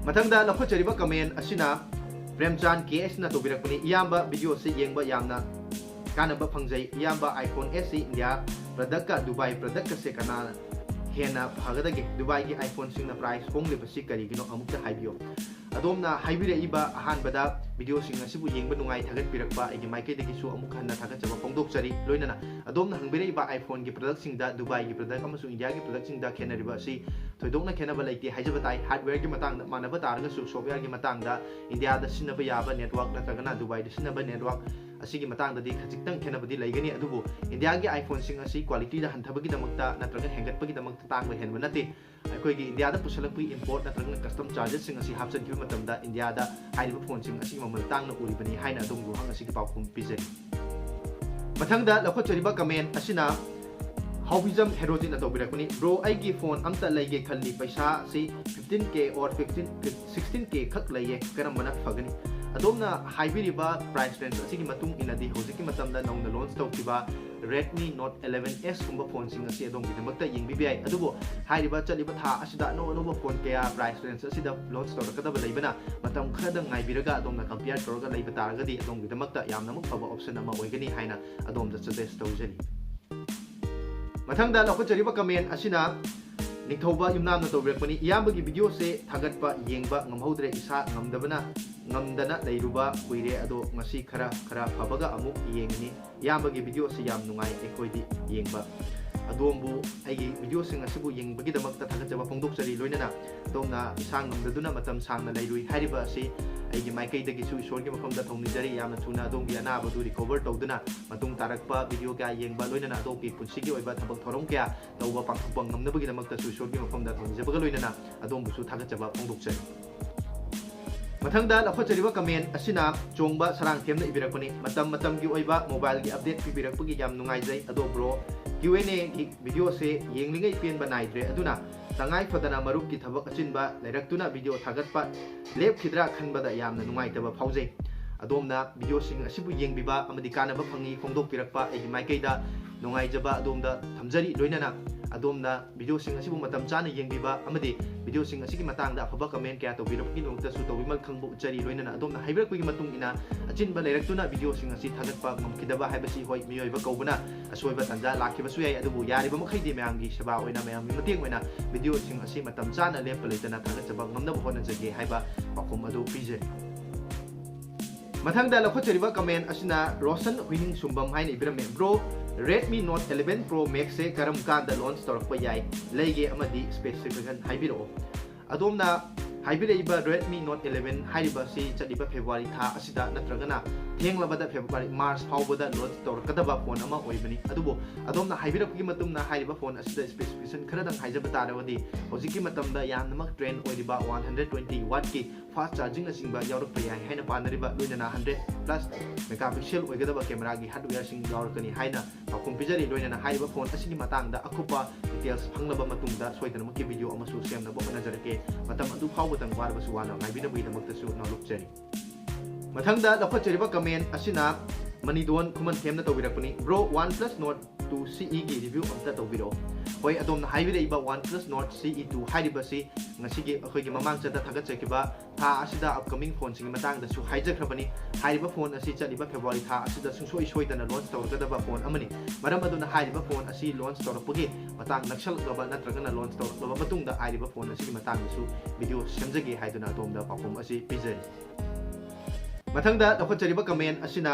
ꯃꯊꯪꯗ ꯂꯧꯈꯠꯆꯔꯤꯕ comment ꯑꯁꯤꯅ ꯄ꯭ꯔꯦꯝꯆꯥꯟ K Sꯅ ꯇꯧꯕꯤꯔꯛꯄꯅꯤ꯫ "ꯏꯌꯥꯝꯕ, videoꯁꯤ ꯌꯦꯡꯕ ꯌꯥꯝꯅ ꯀꯥꯟꯅꯕ ꯐꯪꯖꯩ꯫ ꯏꯌꯥꯝꯕ, iPhone S ꯁꯤ India productꯀ Dubai productꯀꯁꯦ ꯀꯅꯥ ꯍꯦꯟꯅ ꯐꯒꯗꯒꯦ? Dubaiꯒꯤ iPhoneꯁꯤꯡꯅ price ꯍꯣꯡꯂꯤꯕꯁꯤ ꯀꯔꯤꯒꯤꯅꯣ? ꯑꯃꯨꯛꯇ ꯍꯥꯏꯕꯤꯌꯨ꯫" ꯑꯗꯣꯝꯅ ꯍꯥꯏꯕꯤꯔꯛꯏꯕ ꯑꯍꯥꯟꯕꯗ videoꯁꯤꯡ ꯑꯁꯤꯕꯨ ꯌꯦꯡꯕ ꯅꯨꯡꯉꯥꯏ ꯊꯥꯒꯠꯄꯤꯔꯛꯄ ꯑꯩꯒꯤ ꯃꯥꯏꯀꯩꯗꯒꯤꯁꯨ ꯑꯃꯨꯛ ꯍꯟꯅ ꯊꯥꯒꯠꯆꯕ ꯐꯣꯡꯗꯣꯛꯆꯔꯤ꯫ ꯂꯣꯏꯅꯅ ꯑꯗꯣꯝꯅ ꯍꯪꯕꯤꯔꯛꯏꯕ iPhoneꯒꯤ productꯁꯤꯡꯗ Dubaiꯒꯤ product ꯑꯃꯁꯨꯡ Indiaꯒꯤ productꯁꯤꯡꯗ ꯈꯦꯠꯅꯔꯤꯕ ꯑꯁꯤ ꯊꯣꯏꯗꯣꯛꯅ ꯈꯦꯠꯅꯕ ꯂꯩꯇꯦ ꯍꯥꯏꯖꯕ ꯇꯥꯏ꯫ Hardwareꯒꯤ ꯃꯇꯥꯡꯗ ꯃꯥꯟꯅꯕ ꯇꯥꯔꯒꯁꯨ softwareꯒꯤ ꯃꯇꯥꯡꯗ Indiaꯗ ꯁꯤꯖꯤꯟꯅꯕ ꯌꯥꯕ network ꯅꯠꯇ꯭ꯔꯒꯅ Dubaiꯗ ꯁꯤꯖꯤꯟꯅꯕ network ꯑꯁꯤꯒꯤ ꯃꯇꯥꯡꯗꯗꯤ ꯈꯖꯤꯛꯇꯪ ꯈꯦꯠꯅꯕꯗꯤ ꯂꯩꯒꯅꯤ꯫ ꯑꯗꯨꯕꯨ Indiaꯒꯤ iPhoneꯁꯤꯡ ꯑꯁꯤ qualityꯗ ꯍꯟꯊꯕꯒꯤꯗꯃꯛꯇ ꯅꯠꯇ꯭ꯔꯒ ꯍꯦꯟꯒꯠꯄꯒꯤꯗꯃꯛꯇ ꯇꯥꯡꯕ ꯍꯦꯟꯕ ꯅꯠꯇꯦ꯫ ꯑꯩꯈꯣꯏꯒꯤ Indiaꯗ ꯄꯨꯁꯜꯂꯛꯄꯒꯤ import ꯅꯠꯇ꯭ꯔꯒꯅ custom chargesꯁꯤꯡ ꯑꯁꯤ ꯍꯥꯞꯆꯤꯟꯈꯤꯕ ꯃꯇꯝꯗ Indiaꯗ ꯍꯥꯏꯔꯤꯕ phoneꯁꯤꯡ ꯑꯁꯤꯒꯤ ꯃꯃꯜ ꯇꯥꯡꯅ ꯎꯔꯤꯕꯅꯤ ꯍꯥꯏꯅ ꯑꯗꯣꯝꯒꯤ ꯋꯥꯍꯪ ꯑꯁꯤꯒꯤ ꯄꯥꯎꯈꯨꯝ ꯄꯤꯖꯔꯤ꯫ ꯃꯊꯪꯗ ꯂꯧꯈꯠꯆꯔꯤꯕ comment ꯑꯁꯤꯅ Hobbyism Heroicꯅ ꯇꯧꯕꯤꯔꯛꯄꯅꯤ꯫ "Bro, ꯑꯩꯒꯤ phone ꯑꯝꯇ ꯂꯩꯒꯦ ꯈꯜꯂꯤ, ꯄꯩꯁꯥꯁꯤ fifteen K or fifteen, sixteen K ꯈꯛ ꯂꯩꯌꯦ, ꯀꯔꯝꯕꯅ ꯐꯒꯅꯤ?" ꯑꯗꯣꯝꯅ ꯍꯥꯏꯕꯤꯔꯤꯕ price range ꯑꯁꯤꯒꯤ ꯃꯇꯨꯡ ꯏꯟꯅꯗꯤ ꯍꯧꯖꯤꯛꯀꯤ ꯃꯇꯝꯗ ꯅꯧꯅ launch ꯇꯧꯈꯤꯕ Redmi Note eleven S ꯀꯨꯝꯕ phoneꯁꯤꯡ ꯑꯁꯤ ꯑꯗꯣꯝꯒꯤꯗꯃꯛꯇ ꯌꯦꯡꯕꯤꯕ ꯌꯥꯏ꯫ ꯑꯗꯨꯕꯨ ꯍꯥꯏꯔꯤꯕ ꯆꯠꯂꯤꯕ ꯊꯥ ꯑꯁꯤꯗ ꯑꯅꯧ ꯑꯅꯧꯕ phone ꯀꯌꯥ price range ꯑꯁꯤꯗ launch ꯇꯧꯔꯛꯀꯗꯕ ꯂꯩꯕꯅ ꯃꯇꯝ ꯈꯔꯗꯪ ꯉꯥꯏꯕꯤꯔꯒ ꯑꯗꯣꯝꯅ compare ꯇꯧꯔꯒ ꯂꯩꯕ ꯇꯥꯔꯒꯗꯤ ꯑꯗꯣꯝꯒꯤꯗꯃꯛꯇ ꯌꯥꯝꯅꯃꯛ ꯐꯕ option ꯑꯃ ꯑꯣꯏꯒꯅꯤ ꯍꯥꯏꯅ ꯑꯗꯣꯝꯗ suggest ꯇꯧꯖꯔꯤ꯫ ꯃꯊꯪꯗ ꯂꯧꯈꯠꯆꯔꯤꯕ comment ꯑꯁꯤꯅ ꯅꯤꯡꯊꯧꯕ ꯌꯨꯝꯅꯥꯝꯅ ꯇꯧꯕꯤꯔꯛꯄꯅꯤ꯫ "ꯏꯌꯥꯝꯕꯒꯤ videoꯁꯦ ꯊꯥꯒꯠꯄ ꯌꯦꯡꯕ ꯉꯝꯍꯧꯗ꯭ꯔꯦ, ꯏꯁꯥ ꯉꯝꯗꯕꯅ, ꯉꯝꯗꯅ ꯂꯩꯔꯨꯕ ꯀꯨꯏꯔꯦ, ꯑꯗꯣ ꯉꯁꯤ ꯈꯔ ꯈꯔ ꯐꯕꯒ ꯑꯃꯨꯛ ꯌꯦꯡꯉꯤꯅꯤ꯫ ꯏꯌꯥꯝꯕꯒꯤ videoꯁꯤ ꯌꯥꯝ ꯅꯨꯡꯉꯥꯏ ꯑꯩꯈꯣꯏꯗꯤ ꯌꯦꯡꯕ꯫" ꯑꯗꯣꯝꯕꯨ ꯑꯩꯒꯤ videoꯁꯤꯡ ꯑꯁꯤꯕꯨ ꯌꯦꯡꯕꯒꯤꯗꯃꯛꯇ ꯊꯥꯒꯠꯆꯕ ꯐꯣꯡꯗꯣꯛꯆꯔꯤ꯫ ꯂꯣꯏꯅꯅ ꯑꯗꯣꯝꯅ ꯏꯁꯥ ꯉꯝꯗꯗꯨꯅ ꯃꯇꯝ ꯁꯥꯡꯅ ꯂꯩꯔꯨꯏ ꯍꯥꯏꯔꯤꯕ ꯑꯁꯤ ꯑꯩꯒꯤ ꯃꯥꯏꯀꯩꯗꯒꯤꯁꯨ ꯏꯁꯣꯔꯒꯤ ꯃꯐꯝꯗ ꯊꯧꯅꯤꯖꯔꯤ꯫ ꯌꯥꯝꯅ ꯊꯨꯅ ꯑꯗꯣꯝꯒꯤ ꯑꯅꯥꯕꯗꯨ recover ꯇꯧꯗꯨꯅ ꯃꯇꯨꯡ ꯇꯥꯔꯛꯄ video ꯀꯌꯥ ꯌꯦꯡꯕ, ꯂꯣꯏꯅꯅ ꯑꯗꯣꯝꯒꯤ ꯄꯨꯟꯁꯤꯒꯤ ꯑꯣꯏꯕ ꯊꯕꯛ ꯊꯧꯔꯝ ꯀꯌꯥ ꯇꯧꯕ ꯄꯥꯡꯊꯣꯛꯄ ꯉꯝꯅꯕꯒꯤꯗꯃꯛꯇꯁꯨ ꯏꯁꯣꯔꯒꯤ ꯃꯐꯝꯗ ꯊꯧꯅꯤꯖꯕꯒ ꯂꯣꯏꯅꯅ ꯑꯗꯣꯝꯕꯨꯁꯨ ꯊꯥꯒꯠꯆꯕ ꯐꯣꯡꯗꯣꯛꯆꯔꯤ꯫ ꯃꯊꯪꯗ ꯂꯧꯈꯠꯆꯔꯤꯕ comment ꯑꯁꯤꯅ ꯆꯣꯡꯕ ꯁꯔꯥꯡꯊꯦꯝꯅ ꯏꯕꯤꯔꯛꯄꯅꯤ꯫ "ꯃꯇꯝ ꯃꯇꯝꯒꯤ ꯑꯣꯏꯕ mobileꯒꯤ update ꯄꯤꯕꯤꯔꯛꯄꯒꯤ ꯌꯥꯝ ꯅꯨꯡꯉꯥꯏꯖꯩ꯫ ꯑꯗꯣ bro, Q and Aꯒꯤ videoꯁꯦ ꯌꯦꯡꯂꯤꯉꯩ ꯄꯦꯟꯕ ꯅꯥꯏꯗ꯭ꯔꯦ꯫ ꯑꯗꯨꯅ ꯇꯉꯥꯏ ꯐꯗꯅ ꯃꯔꯨꯞꯀꯤ ꯊꯕꯛ ꯑꯆꯤꯟꯕ ꯂꯩꯔꯛꯇꯨꯅ video ꯊꯥꯒꯠꯄ ꯂꯦꯞꯈꯤꯗ꯭ꯔꯥ ꯈꯟꯕꯗ ꯌꯥꯝꯅ ꯅꯨꯡꯉꯥꯏꯇꯕ ꯐꯥꯎꯖꯩ꯫ ꯑꯗꯣꯝꯅ videoꯁꯤꯡ ꯑꯁꯤꯕꯨ ꯌꯦꯡꯕꯤꯕ ꯑꯃꯗꯤ ꯀꯥꯟꯅꯕ ꯐꯪꯉꯤ ꯐꯣꯡꯗꯣꯛꯄꯤꯔꯛꯄ ꯑꯩꯒꯤ ꯃꯥꯏꯀꯩꯗ ꯅꯨꯡꯉꯥꯏꯖꯕ ꯑꯗꯣꯝꯗ ꯊꯝꯖꯔꯤ꯫ ꯂꯣꯏꯅꯅ ꯑꯗꯣꯝꯅ videoꯁꯤꯡ ꯑꯁꯤꯕꯨ ꯃꯇꯝ ꯆꯥꯅ ꯌꯦꯡꯕꯤꯕ ꯑꯃꯗꯤ videoꯁꯤꯡ ꯑꯁꯤꯒꯤ ꯃꯇꯥꯡꯗ ꯑꯐꯕ comment ꯀꯌꯥ ꯇꯧꯕꯤꯔꯛꯄꯒꯤꯗꯃꯛꯇꯁꯨ ꯇꯧꯕꯤꯃꯜ ꯈꯪꯕ ꯎꯠꯆꯔꯤ꯫ ꯂꯣꯏꯅꯅ ꯑꯗꯣꯝꯅ ꯍꯥꯏꯕꯤꯔꯛꯄꯒꯤ ꯃꯇꯨꯡ ꯏꯟꯅ ꯑꯆꯤꯟꯕ ꯂꯩꯔꯛꯇꯨꯅ videoꯁꯤꯡ ꯑꯁꯤ ꯊꯥꯒꯠꯄ ꯉꯝꯈꯤꯗꯕ ꯍꯥꯏꯕꯁꯤ, ꯍꯣꯏ, ꯃꯤꯑꯣꯏꯕ ꯀꯧꯕꯅ ꯑꯁꯣꯏꯕ ꯇꯥꯟꯖꯥ ꯂꯥꯛꯈꯤꯕꯁꯨ ꯌꯥꯏ, ꯑꯗꯨꯕꯨ ꯌꯥꯔꯤꯕ ꯃꯈꯩꯗꯤ ꯃꯌꯥꯝꯒꯤ ꯁꯦꯕꯥ ꯑꯣꯏꯅ, ꯃꯌꯥꯝꯒꯤ ꯃꯇꯦꯡ ꯑꯣꯏꯅ videoꯁꯤꯡ ꯑꯁꯤ ꯃꯇꯝ ꯆꯥꯅ ꯂꯦꯞꯄ ꯂꯩꯇꯅ ꯊꯥꯒꯠꯆꯕ ꯉꯝꯅꯕ ꯍꯣꯠꯅꯖꯒꯦ ꯍꯥꯏꯕ ꯄꯥꯎꯈꯨꯝ ꯑꯗꯨ ꯄꯤꯖꯔꯤ꯫ ꯃꯊꯪꯗ ꯂꯧꯈꯠꯆꯔꯤꯕ comment ꯑꯁꯤꯅ ꯔꯣꯁꯟ ꯍꯨꯏꯅꯤꯡ ꯁꯨꯝꯕꯝ ꯍꯥꯏꯅ ꯏꯕꯤꯔꯝꯃꯤ꯫ "Bro, Redmi Note eleven Pro Maxꯁꯦ ꯀꯔꯝ ꯀꯥꯟꯗ launch ꯇꯧꯔꯛꯄ ꯌꯥꯏ? ꯂꯩꯒꯦ ꯑꯃꯗꯤ specification ꯍꯥꯏꯕꯤꯔꯛꯑꯣ꯫" ꯑꯗꯣꯝꯅ ꯍꯥꯏꯕꯤꯔꯛꯏꯕ Redmi Note eleven ꯍꯥꯏꯔꯤꯕ ꯑꯁꯤ ꯆꯠꯂꯤꯕ February ꯊꯥ ꯑꯁꯤꯗ ꯅꯠꯇ꯭ꯔꯒꯅ ꯊꯦꯡꯂꯕꯗ February, March ꯐꯥꯎꯕꯗ launch ꯇꯧꯔꯛꯀꯗꯕ phone ꯑꯃ ꯑꯣꯏꯕꯅꯤ꯫ ꯑꯗꯨꯕꯨ ꯑꯗꯣꯝꯅ ꯍꯥꯏꯕꯤꯔꯛꯄꯒꯤ ꯃꯇꯨꯡ ꯏꯟꯅ ꯍꯥꯏꯔꯤꯕ phone ꯑꯁꯤꯗ specification ꯈꯔꯗꯪ ꯍꯥꯏꯖꯕ ꯇꯥꯔꯕꯗꯤ, ꯍꯧꯖꯤꯛꯀꯤ ꯃꯇꯝꯗ ꯌꯥꯝꯅꯃꯛ trend ꯑꯣꯏꯔꯤꯕ one hundred twenty wattꯀꯤ fast chargingꯅꯆꯤꯡꯕ ꯌꯥꯎꯔꯛꯄ ꯌꯥꯏ ꯍꯥꯏꯅ ꯄꯥꯅꯔꯤꯕ, ꯂꯣꯏꯅꯅ hundred plus megapixel ꯑꯣꯏꯒꯗꯕ cameraꯒꯤ hardwareꯁꯤꯡ ꯌꯥꯎꯔꯛꯀꯅꯤ ꯍꯥꯏꯅ ꯄꯥꯎꯈꯨꯝ ꯄꯤꯖꯔꯤ꯫ ꯂꯣꯏꯅꯅ ꯍꯥꯏꯔꯤꯕ phone ꯑꯁꯤꯒꯤ ꯃꯇꯥꯡꯗ ꯑꯀꯨꯞꯄ details ꯐꯪꯂꯕ ꯃꯇꯨꯡꯗ ꯁꯣꯏꯗꯅꯃꯛꯀꯤ video ꯑꯃꯁꯨ ꯁꯦꯝꯅꯕ ꯍꯣꯠꯅꯖꯔꯛꯀꯦ꯫ ꯃꯇꯝ ꯑꯗꯨ ꯐꯥꯎꯕꯗꯪ ꯋꯥꯔꯕꯁꯨ ꯋꯥꯅ ꯉꯥꯏꯕꯤꯅꯕꯒꯤꯗꯃꯛꯇꯁꯨ ꯅꯣꯂꯨꯛꯆꯔꯤ꯫ ꯃꯊꯪꯗ ꯂꯧꯈꯠꯆꯔꯤꯕ comment ꯑꯁꯤꯅ ꯃꯅꯤꯗꯣꯟ ꯈꯨꯃꯟꯊꯦꯝꯅ ꯇꯧꯕꯤꯔꯛꯄꯅꯤ꯫ "Bro, OnePlus Nord two CEꯒꯤ review ꯑꯝꯇ ꯇꯧꯕꯤꯔꯛꯑꯣ꯫" ꯍꯣꯏ, ꯑꯗꯣꯝꯅ ꯍꯥꯏꯕꯤꯔꯛꯏꯕ OnePlus Nord CE two ꯍꯥꯏꯔꯤꯕꯁꯤ ꯉꯁꯤꯒꯤ ꯑꯩꯈꯣꯏꯒꯤ ꯃꯃꯥꯡ ꯆꯠꯇ ꯊꯥꯒꯠꯆꯈꯤꯕ ꯊꯥ ꯑꯁꯤꯗ upcoming phoneꯁꯤꯡꯒꯤ ꯃꯇꯥꯡꯗꯁꯨ ꯍꯥꯏꯖꯈ꯭ꯔꯕꯅꯤ꯫ ꯍꯥꯏꯔꯤꯕ phone ꯑꯁꯤ ꯆꯠꯂꯤꯕ February ꯊꯥ ꯑꯁꯤꯗ ꯁꯨꯡꯁꯣꯏ ꯁꯣꯏꯗꯅ launch ꯇꯧꯔꯛꯀꯗꯕ phone ꯑꯃꯅꯤ꯫ ꯃꯔꯝ ꯑꯗꯨꯅ ꯍꯥꯏꯔꯤꯕ phone ꯑꯁꯤ launch ꯇꯧꯔꯛꯄꯒꯤ ꯃꯇꯥꯡ ꯅꯛꯁꯜꯂꯛꯂꯕ ꯅꯠꯇ꯭ꯔꯒꯅ launch ꯇꯧꯔꯛꯂꯕ ꯃꯇꯨꯡꯗ ꯍꯥꯏꯔꯤꯕ phone ꯑꯁꯤꯒꯤ ꯃꯇꯥꯡꯗꯁꯨ video ꯁꯦꯝꯖꯒꯦ ꯍꯥꯏꯗꯨꯅ ꯑꯗꯣꯝꯗ ꯄꯥꯎꯈꯨꯝ ꯑꯁꯤ ꯄꯤꯖꯔꯤ꯫ ꯃꯊꯪꯗ ꯂꯧꯈꯠꯆꯔꯤꯕ comment ꯑꯁꯤꯅ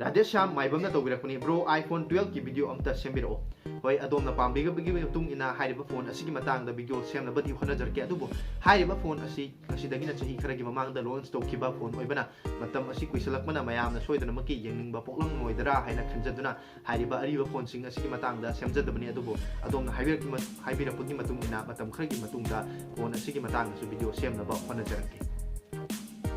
ꯔꯥꯙꯦꯁ꯭ꯌꯥꯝ ꯃꯥꯏꯕꯝꯅ ꯇꯧꯕꯤꯔꯛꯄꯅꯤ, "Bro, iPhone twelve ꯀꯤ video ꯑꯝꯇ ꯁꯦꯝꯕꯤꯔꯛꯑꯣ"꯫ ꯍꯣꯏ, ꯑꯗꯣꯝꯅ ꯄꯥꯝꯕꯤꯕꯒꯤ ꯃꯇꯨꯡ ꯏꯟꯅ ꯍꯥꯏꯔꯤꯕ phone ꯑꯁꯤꯒꯤ ꯃꯇꯥꯡꯗ video ꯁꯦꯝꯅꯕꯗꯤ ꯍꯣꯠꯅꯖꯔꯛꯀꯦ, ꯑꯗꯨꯕꯨ ꯍꯥꯏꯔꯤꯕ phone ꯑꯁꯤ ꯉꯁꯤꯗꯒꯤꯅ ꯆꯍꯤ ꯈꯔꯒꯤ ꯃꯃꯥꯡꯗ launch ꯇꯧꯈꯤꯕ phone ꯑꯣꯏꯕꯅ, ꯃꯇꯝ ꯑꯁꯤ ꯀꯨꯏꯁꯜꯂꯛꯄꯅ ꯃꯌꯥꯝꯅ ꯁꯣꯏꯗꯅꯃꯛꯀꯤ ꯌꯦꯡꯅꯤꯡꯕ ꯄꯣꯛꯂꯝꯂꯣꯏꯗ꯭ꯔꯥ ꯍꯥꯏꯅ ꯈꯟꯖꯗꯨꯅ ꯍꯥꯏꯔꯤꯕ ꯑꯔꯤꯕ phone ꯁꯤꯡ ꯑꯁꯤꯒꯤ ꯃꯇꯥꯡꯗ ꯁꯦꯝꯖꯗꯕꯅꯤ꯫ ꯑꯗꯨꯕꯨ ꯑꯗꯣꯝꯅ ꯍꯥꯏꯕꯤꯔꯛꯄ-, ꯍꯥꯏꯕꯤꯔꯛꯄꯒꯤ ꯃꯇꯨꯡ ꯏꯟꯅ ꯃꯇꯝ ꯈꯔꯒꯤ ꯃꯇꯨꯡꯗ phone ꯑꯁꯤꯒꯤ ꯃꯇꯥꯡꯗꯁꯨ video ꯁꯦꯝꯅꯕ ꯍꯣꯠꯅꯖꯔꯛꯀꯦ꯫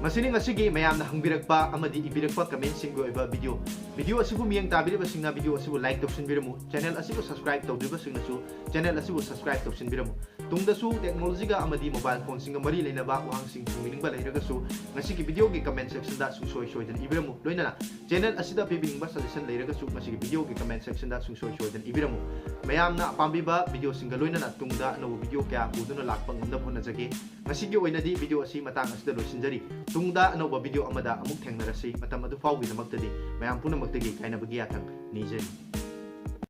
ꯃꯁꯤꯅꯤ ꯉꯁꯤꯒꯤ ꯃꯌꯥꯝꯅ ꯍꯪꯕꯤꯔꯛꯄ ꯑꯃꯗꯤ ꯏꯕꯤꯔꯛꯄ comment ꯁꯤꯡꯒꯤ ꯑꯣꯏꯕ video꯫ Video ꯑꯁꯤꯕꯨ ꯃꯤꯠꯌꯦꯡ ꯇꯥꯕꯤꯔꯤꯕꯁꯤꯡꯅ video ꯑꯁꯤꯕꯨ like ꯇꯧꯁꯤꯟꯕꯤꯔꯝꯃꯨ꯫ Channel ꯑꯁꯤꯕꯨ subscribe ꯇꯧꯗ꯭ꯔꯤꯕꯁꯤꯡꯅꯁꯨ channel ꯑꯁꯤꯕꯨ subscribe ꯇꯧꯁꯤꯟꯕꯤꯔꯝꯃꯨ꯫ ꯇꯨꯡꯗꯁꯨ technology ꯒ ꯑꯃꯗꯤ mobile phone ꯁꯤꯡꯒ ꯃꯔꯤ ꯂꯩꯅꯕ ꯋꯥꯍꯪꯁꯤꯡ ꯍꯪꯕꯤꯅꯤꯡꯕ ꯂꯩꯔꯒꯁꯨ ꯉꯁꯤꯒꯤ video ꯒꯤ comment section ꯗ ꯁꯨꯡꯁꯣꯏ ꯁꯣꯏꯗꯅ ꯏꯕꯤꯔꯝꯃꯨ꯫ ꯂꯣꯏꯅꯅ channel ꯑꯁꯤꯗ ꯄꯤꯕꯤꯅꯤꯡꯕ suggestion ꯂꯩꯔꯒꯁꯨ ꯉꯁꯤꯒꯤ video ꯒꯤ comment section ꯗ ꯁꯨꯡꯁꯣꯏ ꯁꯣꯏꯗꯅ ꯏꯕꯤꯔꯝꯃꯨ꯫ ꯃꯌꯥꯝꯅ ꯄꯥꯝꯕꯤꯕ video ꯁꯤꯡꯒ ꯂꯣꯏꯅꯅ ꯇꯨꯡꯗ ꯑꯅꯧꯕ video ꯀꯌꯥ ꯄꯨꯗꯨꯅ ꯂꯥꯛꯄ ꯉꯝꯅꯕ ꯍꯣꯠꯅꯖꯒꯦ꯫ ꯉꯁꯤꯒꯤ ꯑꯣꯏꯅꯗꯤ video ꯑꯁꯤ ꯃꯇꯥꯡ ꯑꯁꯤꯗ ꯂꯣꯏꯁꯤꯟꯖꯔꯤ꯫ ꯇꯨꯡꯗ ꯑꯅꯧꯕ video ꯑꯃꯗ ꯑꯃꯨꯛ ꯊꯦꯡꯅꯔꯁꯤ꯫ ꯃꯇꯝ ꯑꯗꯨ ꯐꯥꯎꯒꯤꯗꯃꯛꯇꯗꯤ ꯃꯌꯥꯝ ꯄꯨꯝꯅꯃꯛꯇꯒꯤ ꯀꯥꯏꯅꯕꯒꯤ ꯌꯥꯊꯪ ꯅꯤꯖꯔꯤ꯫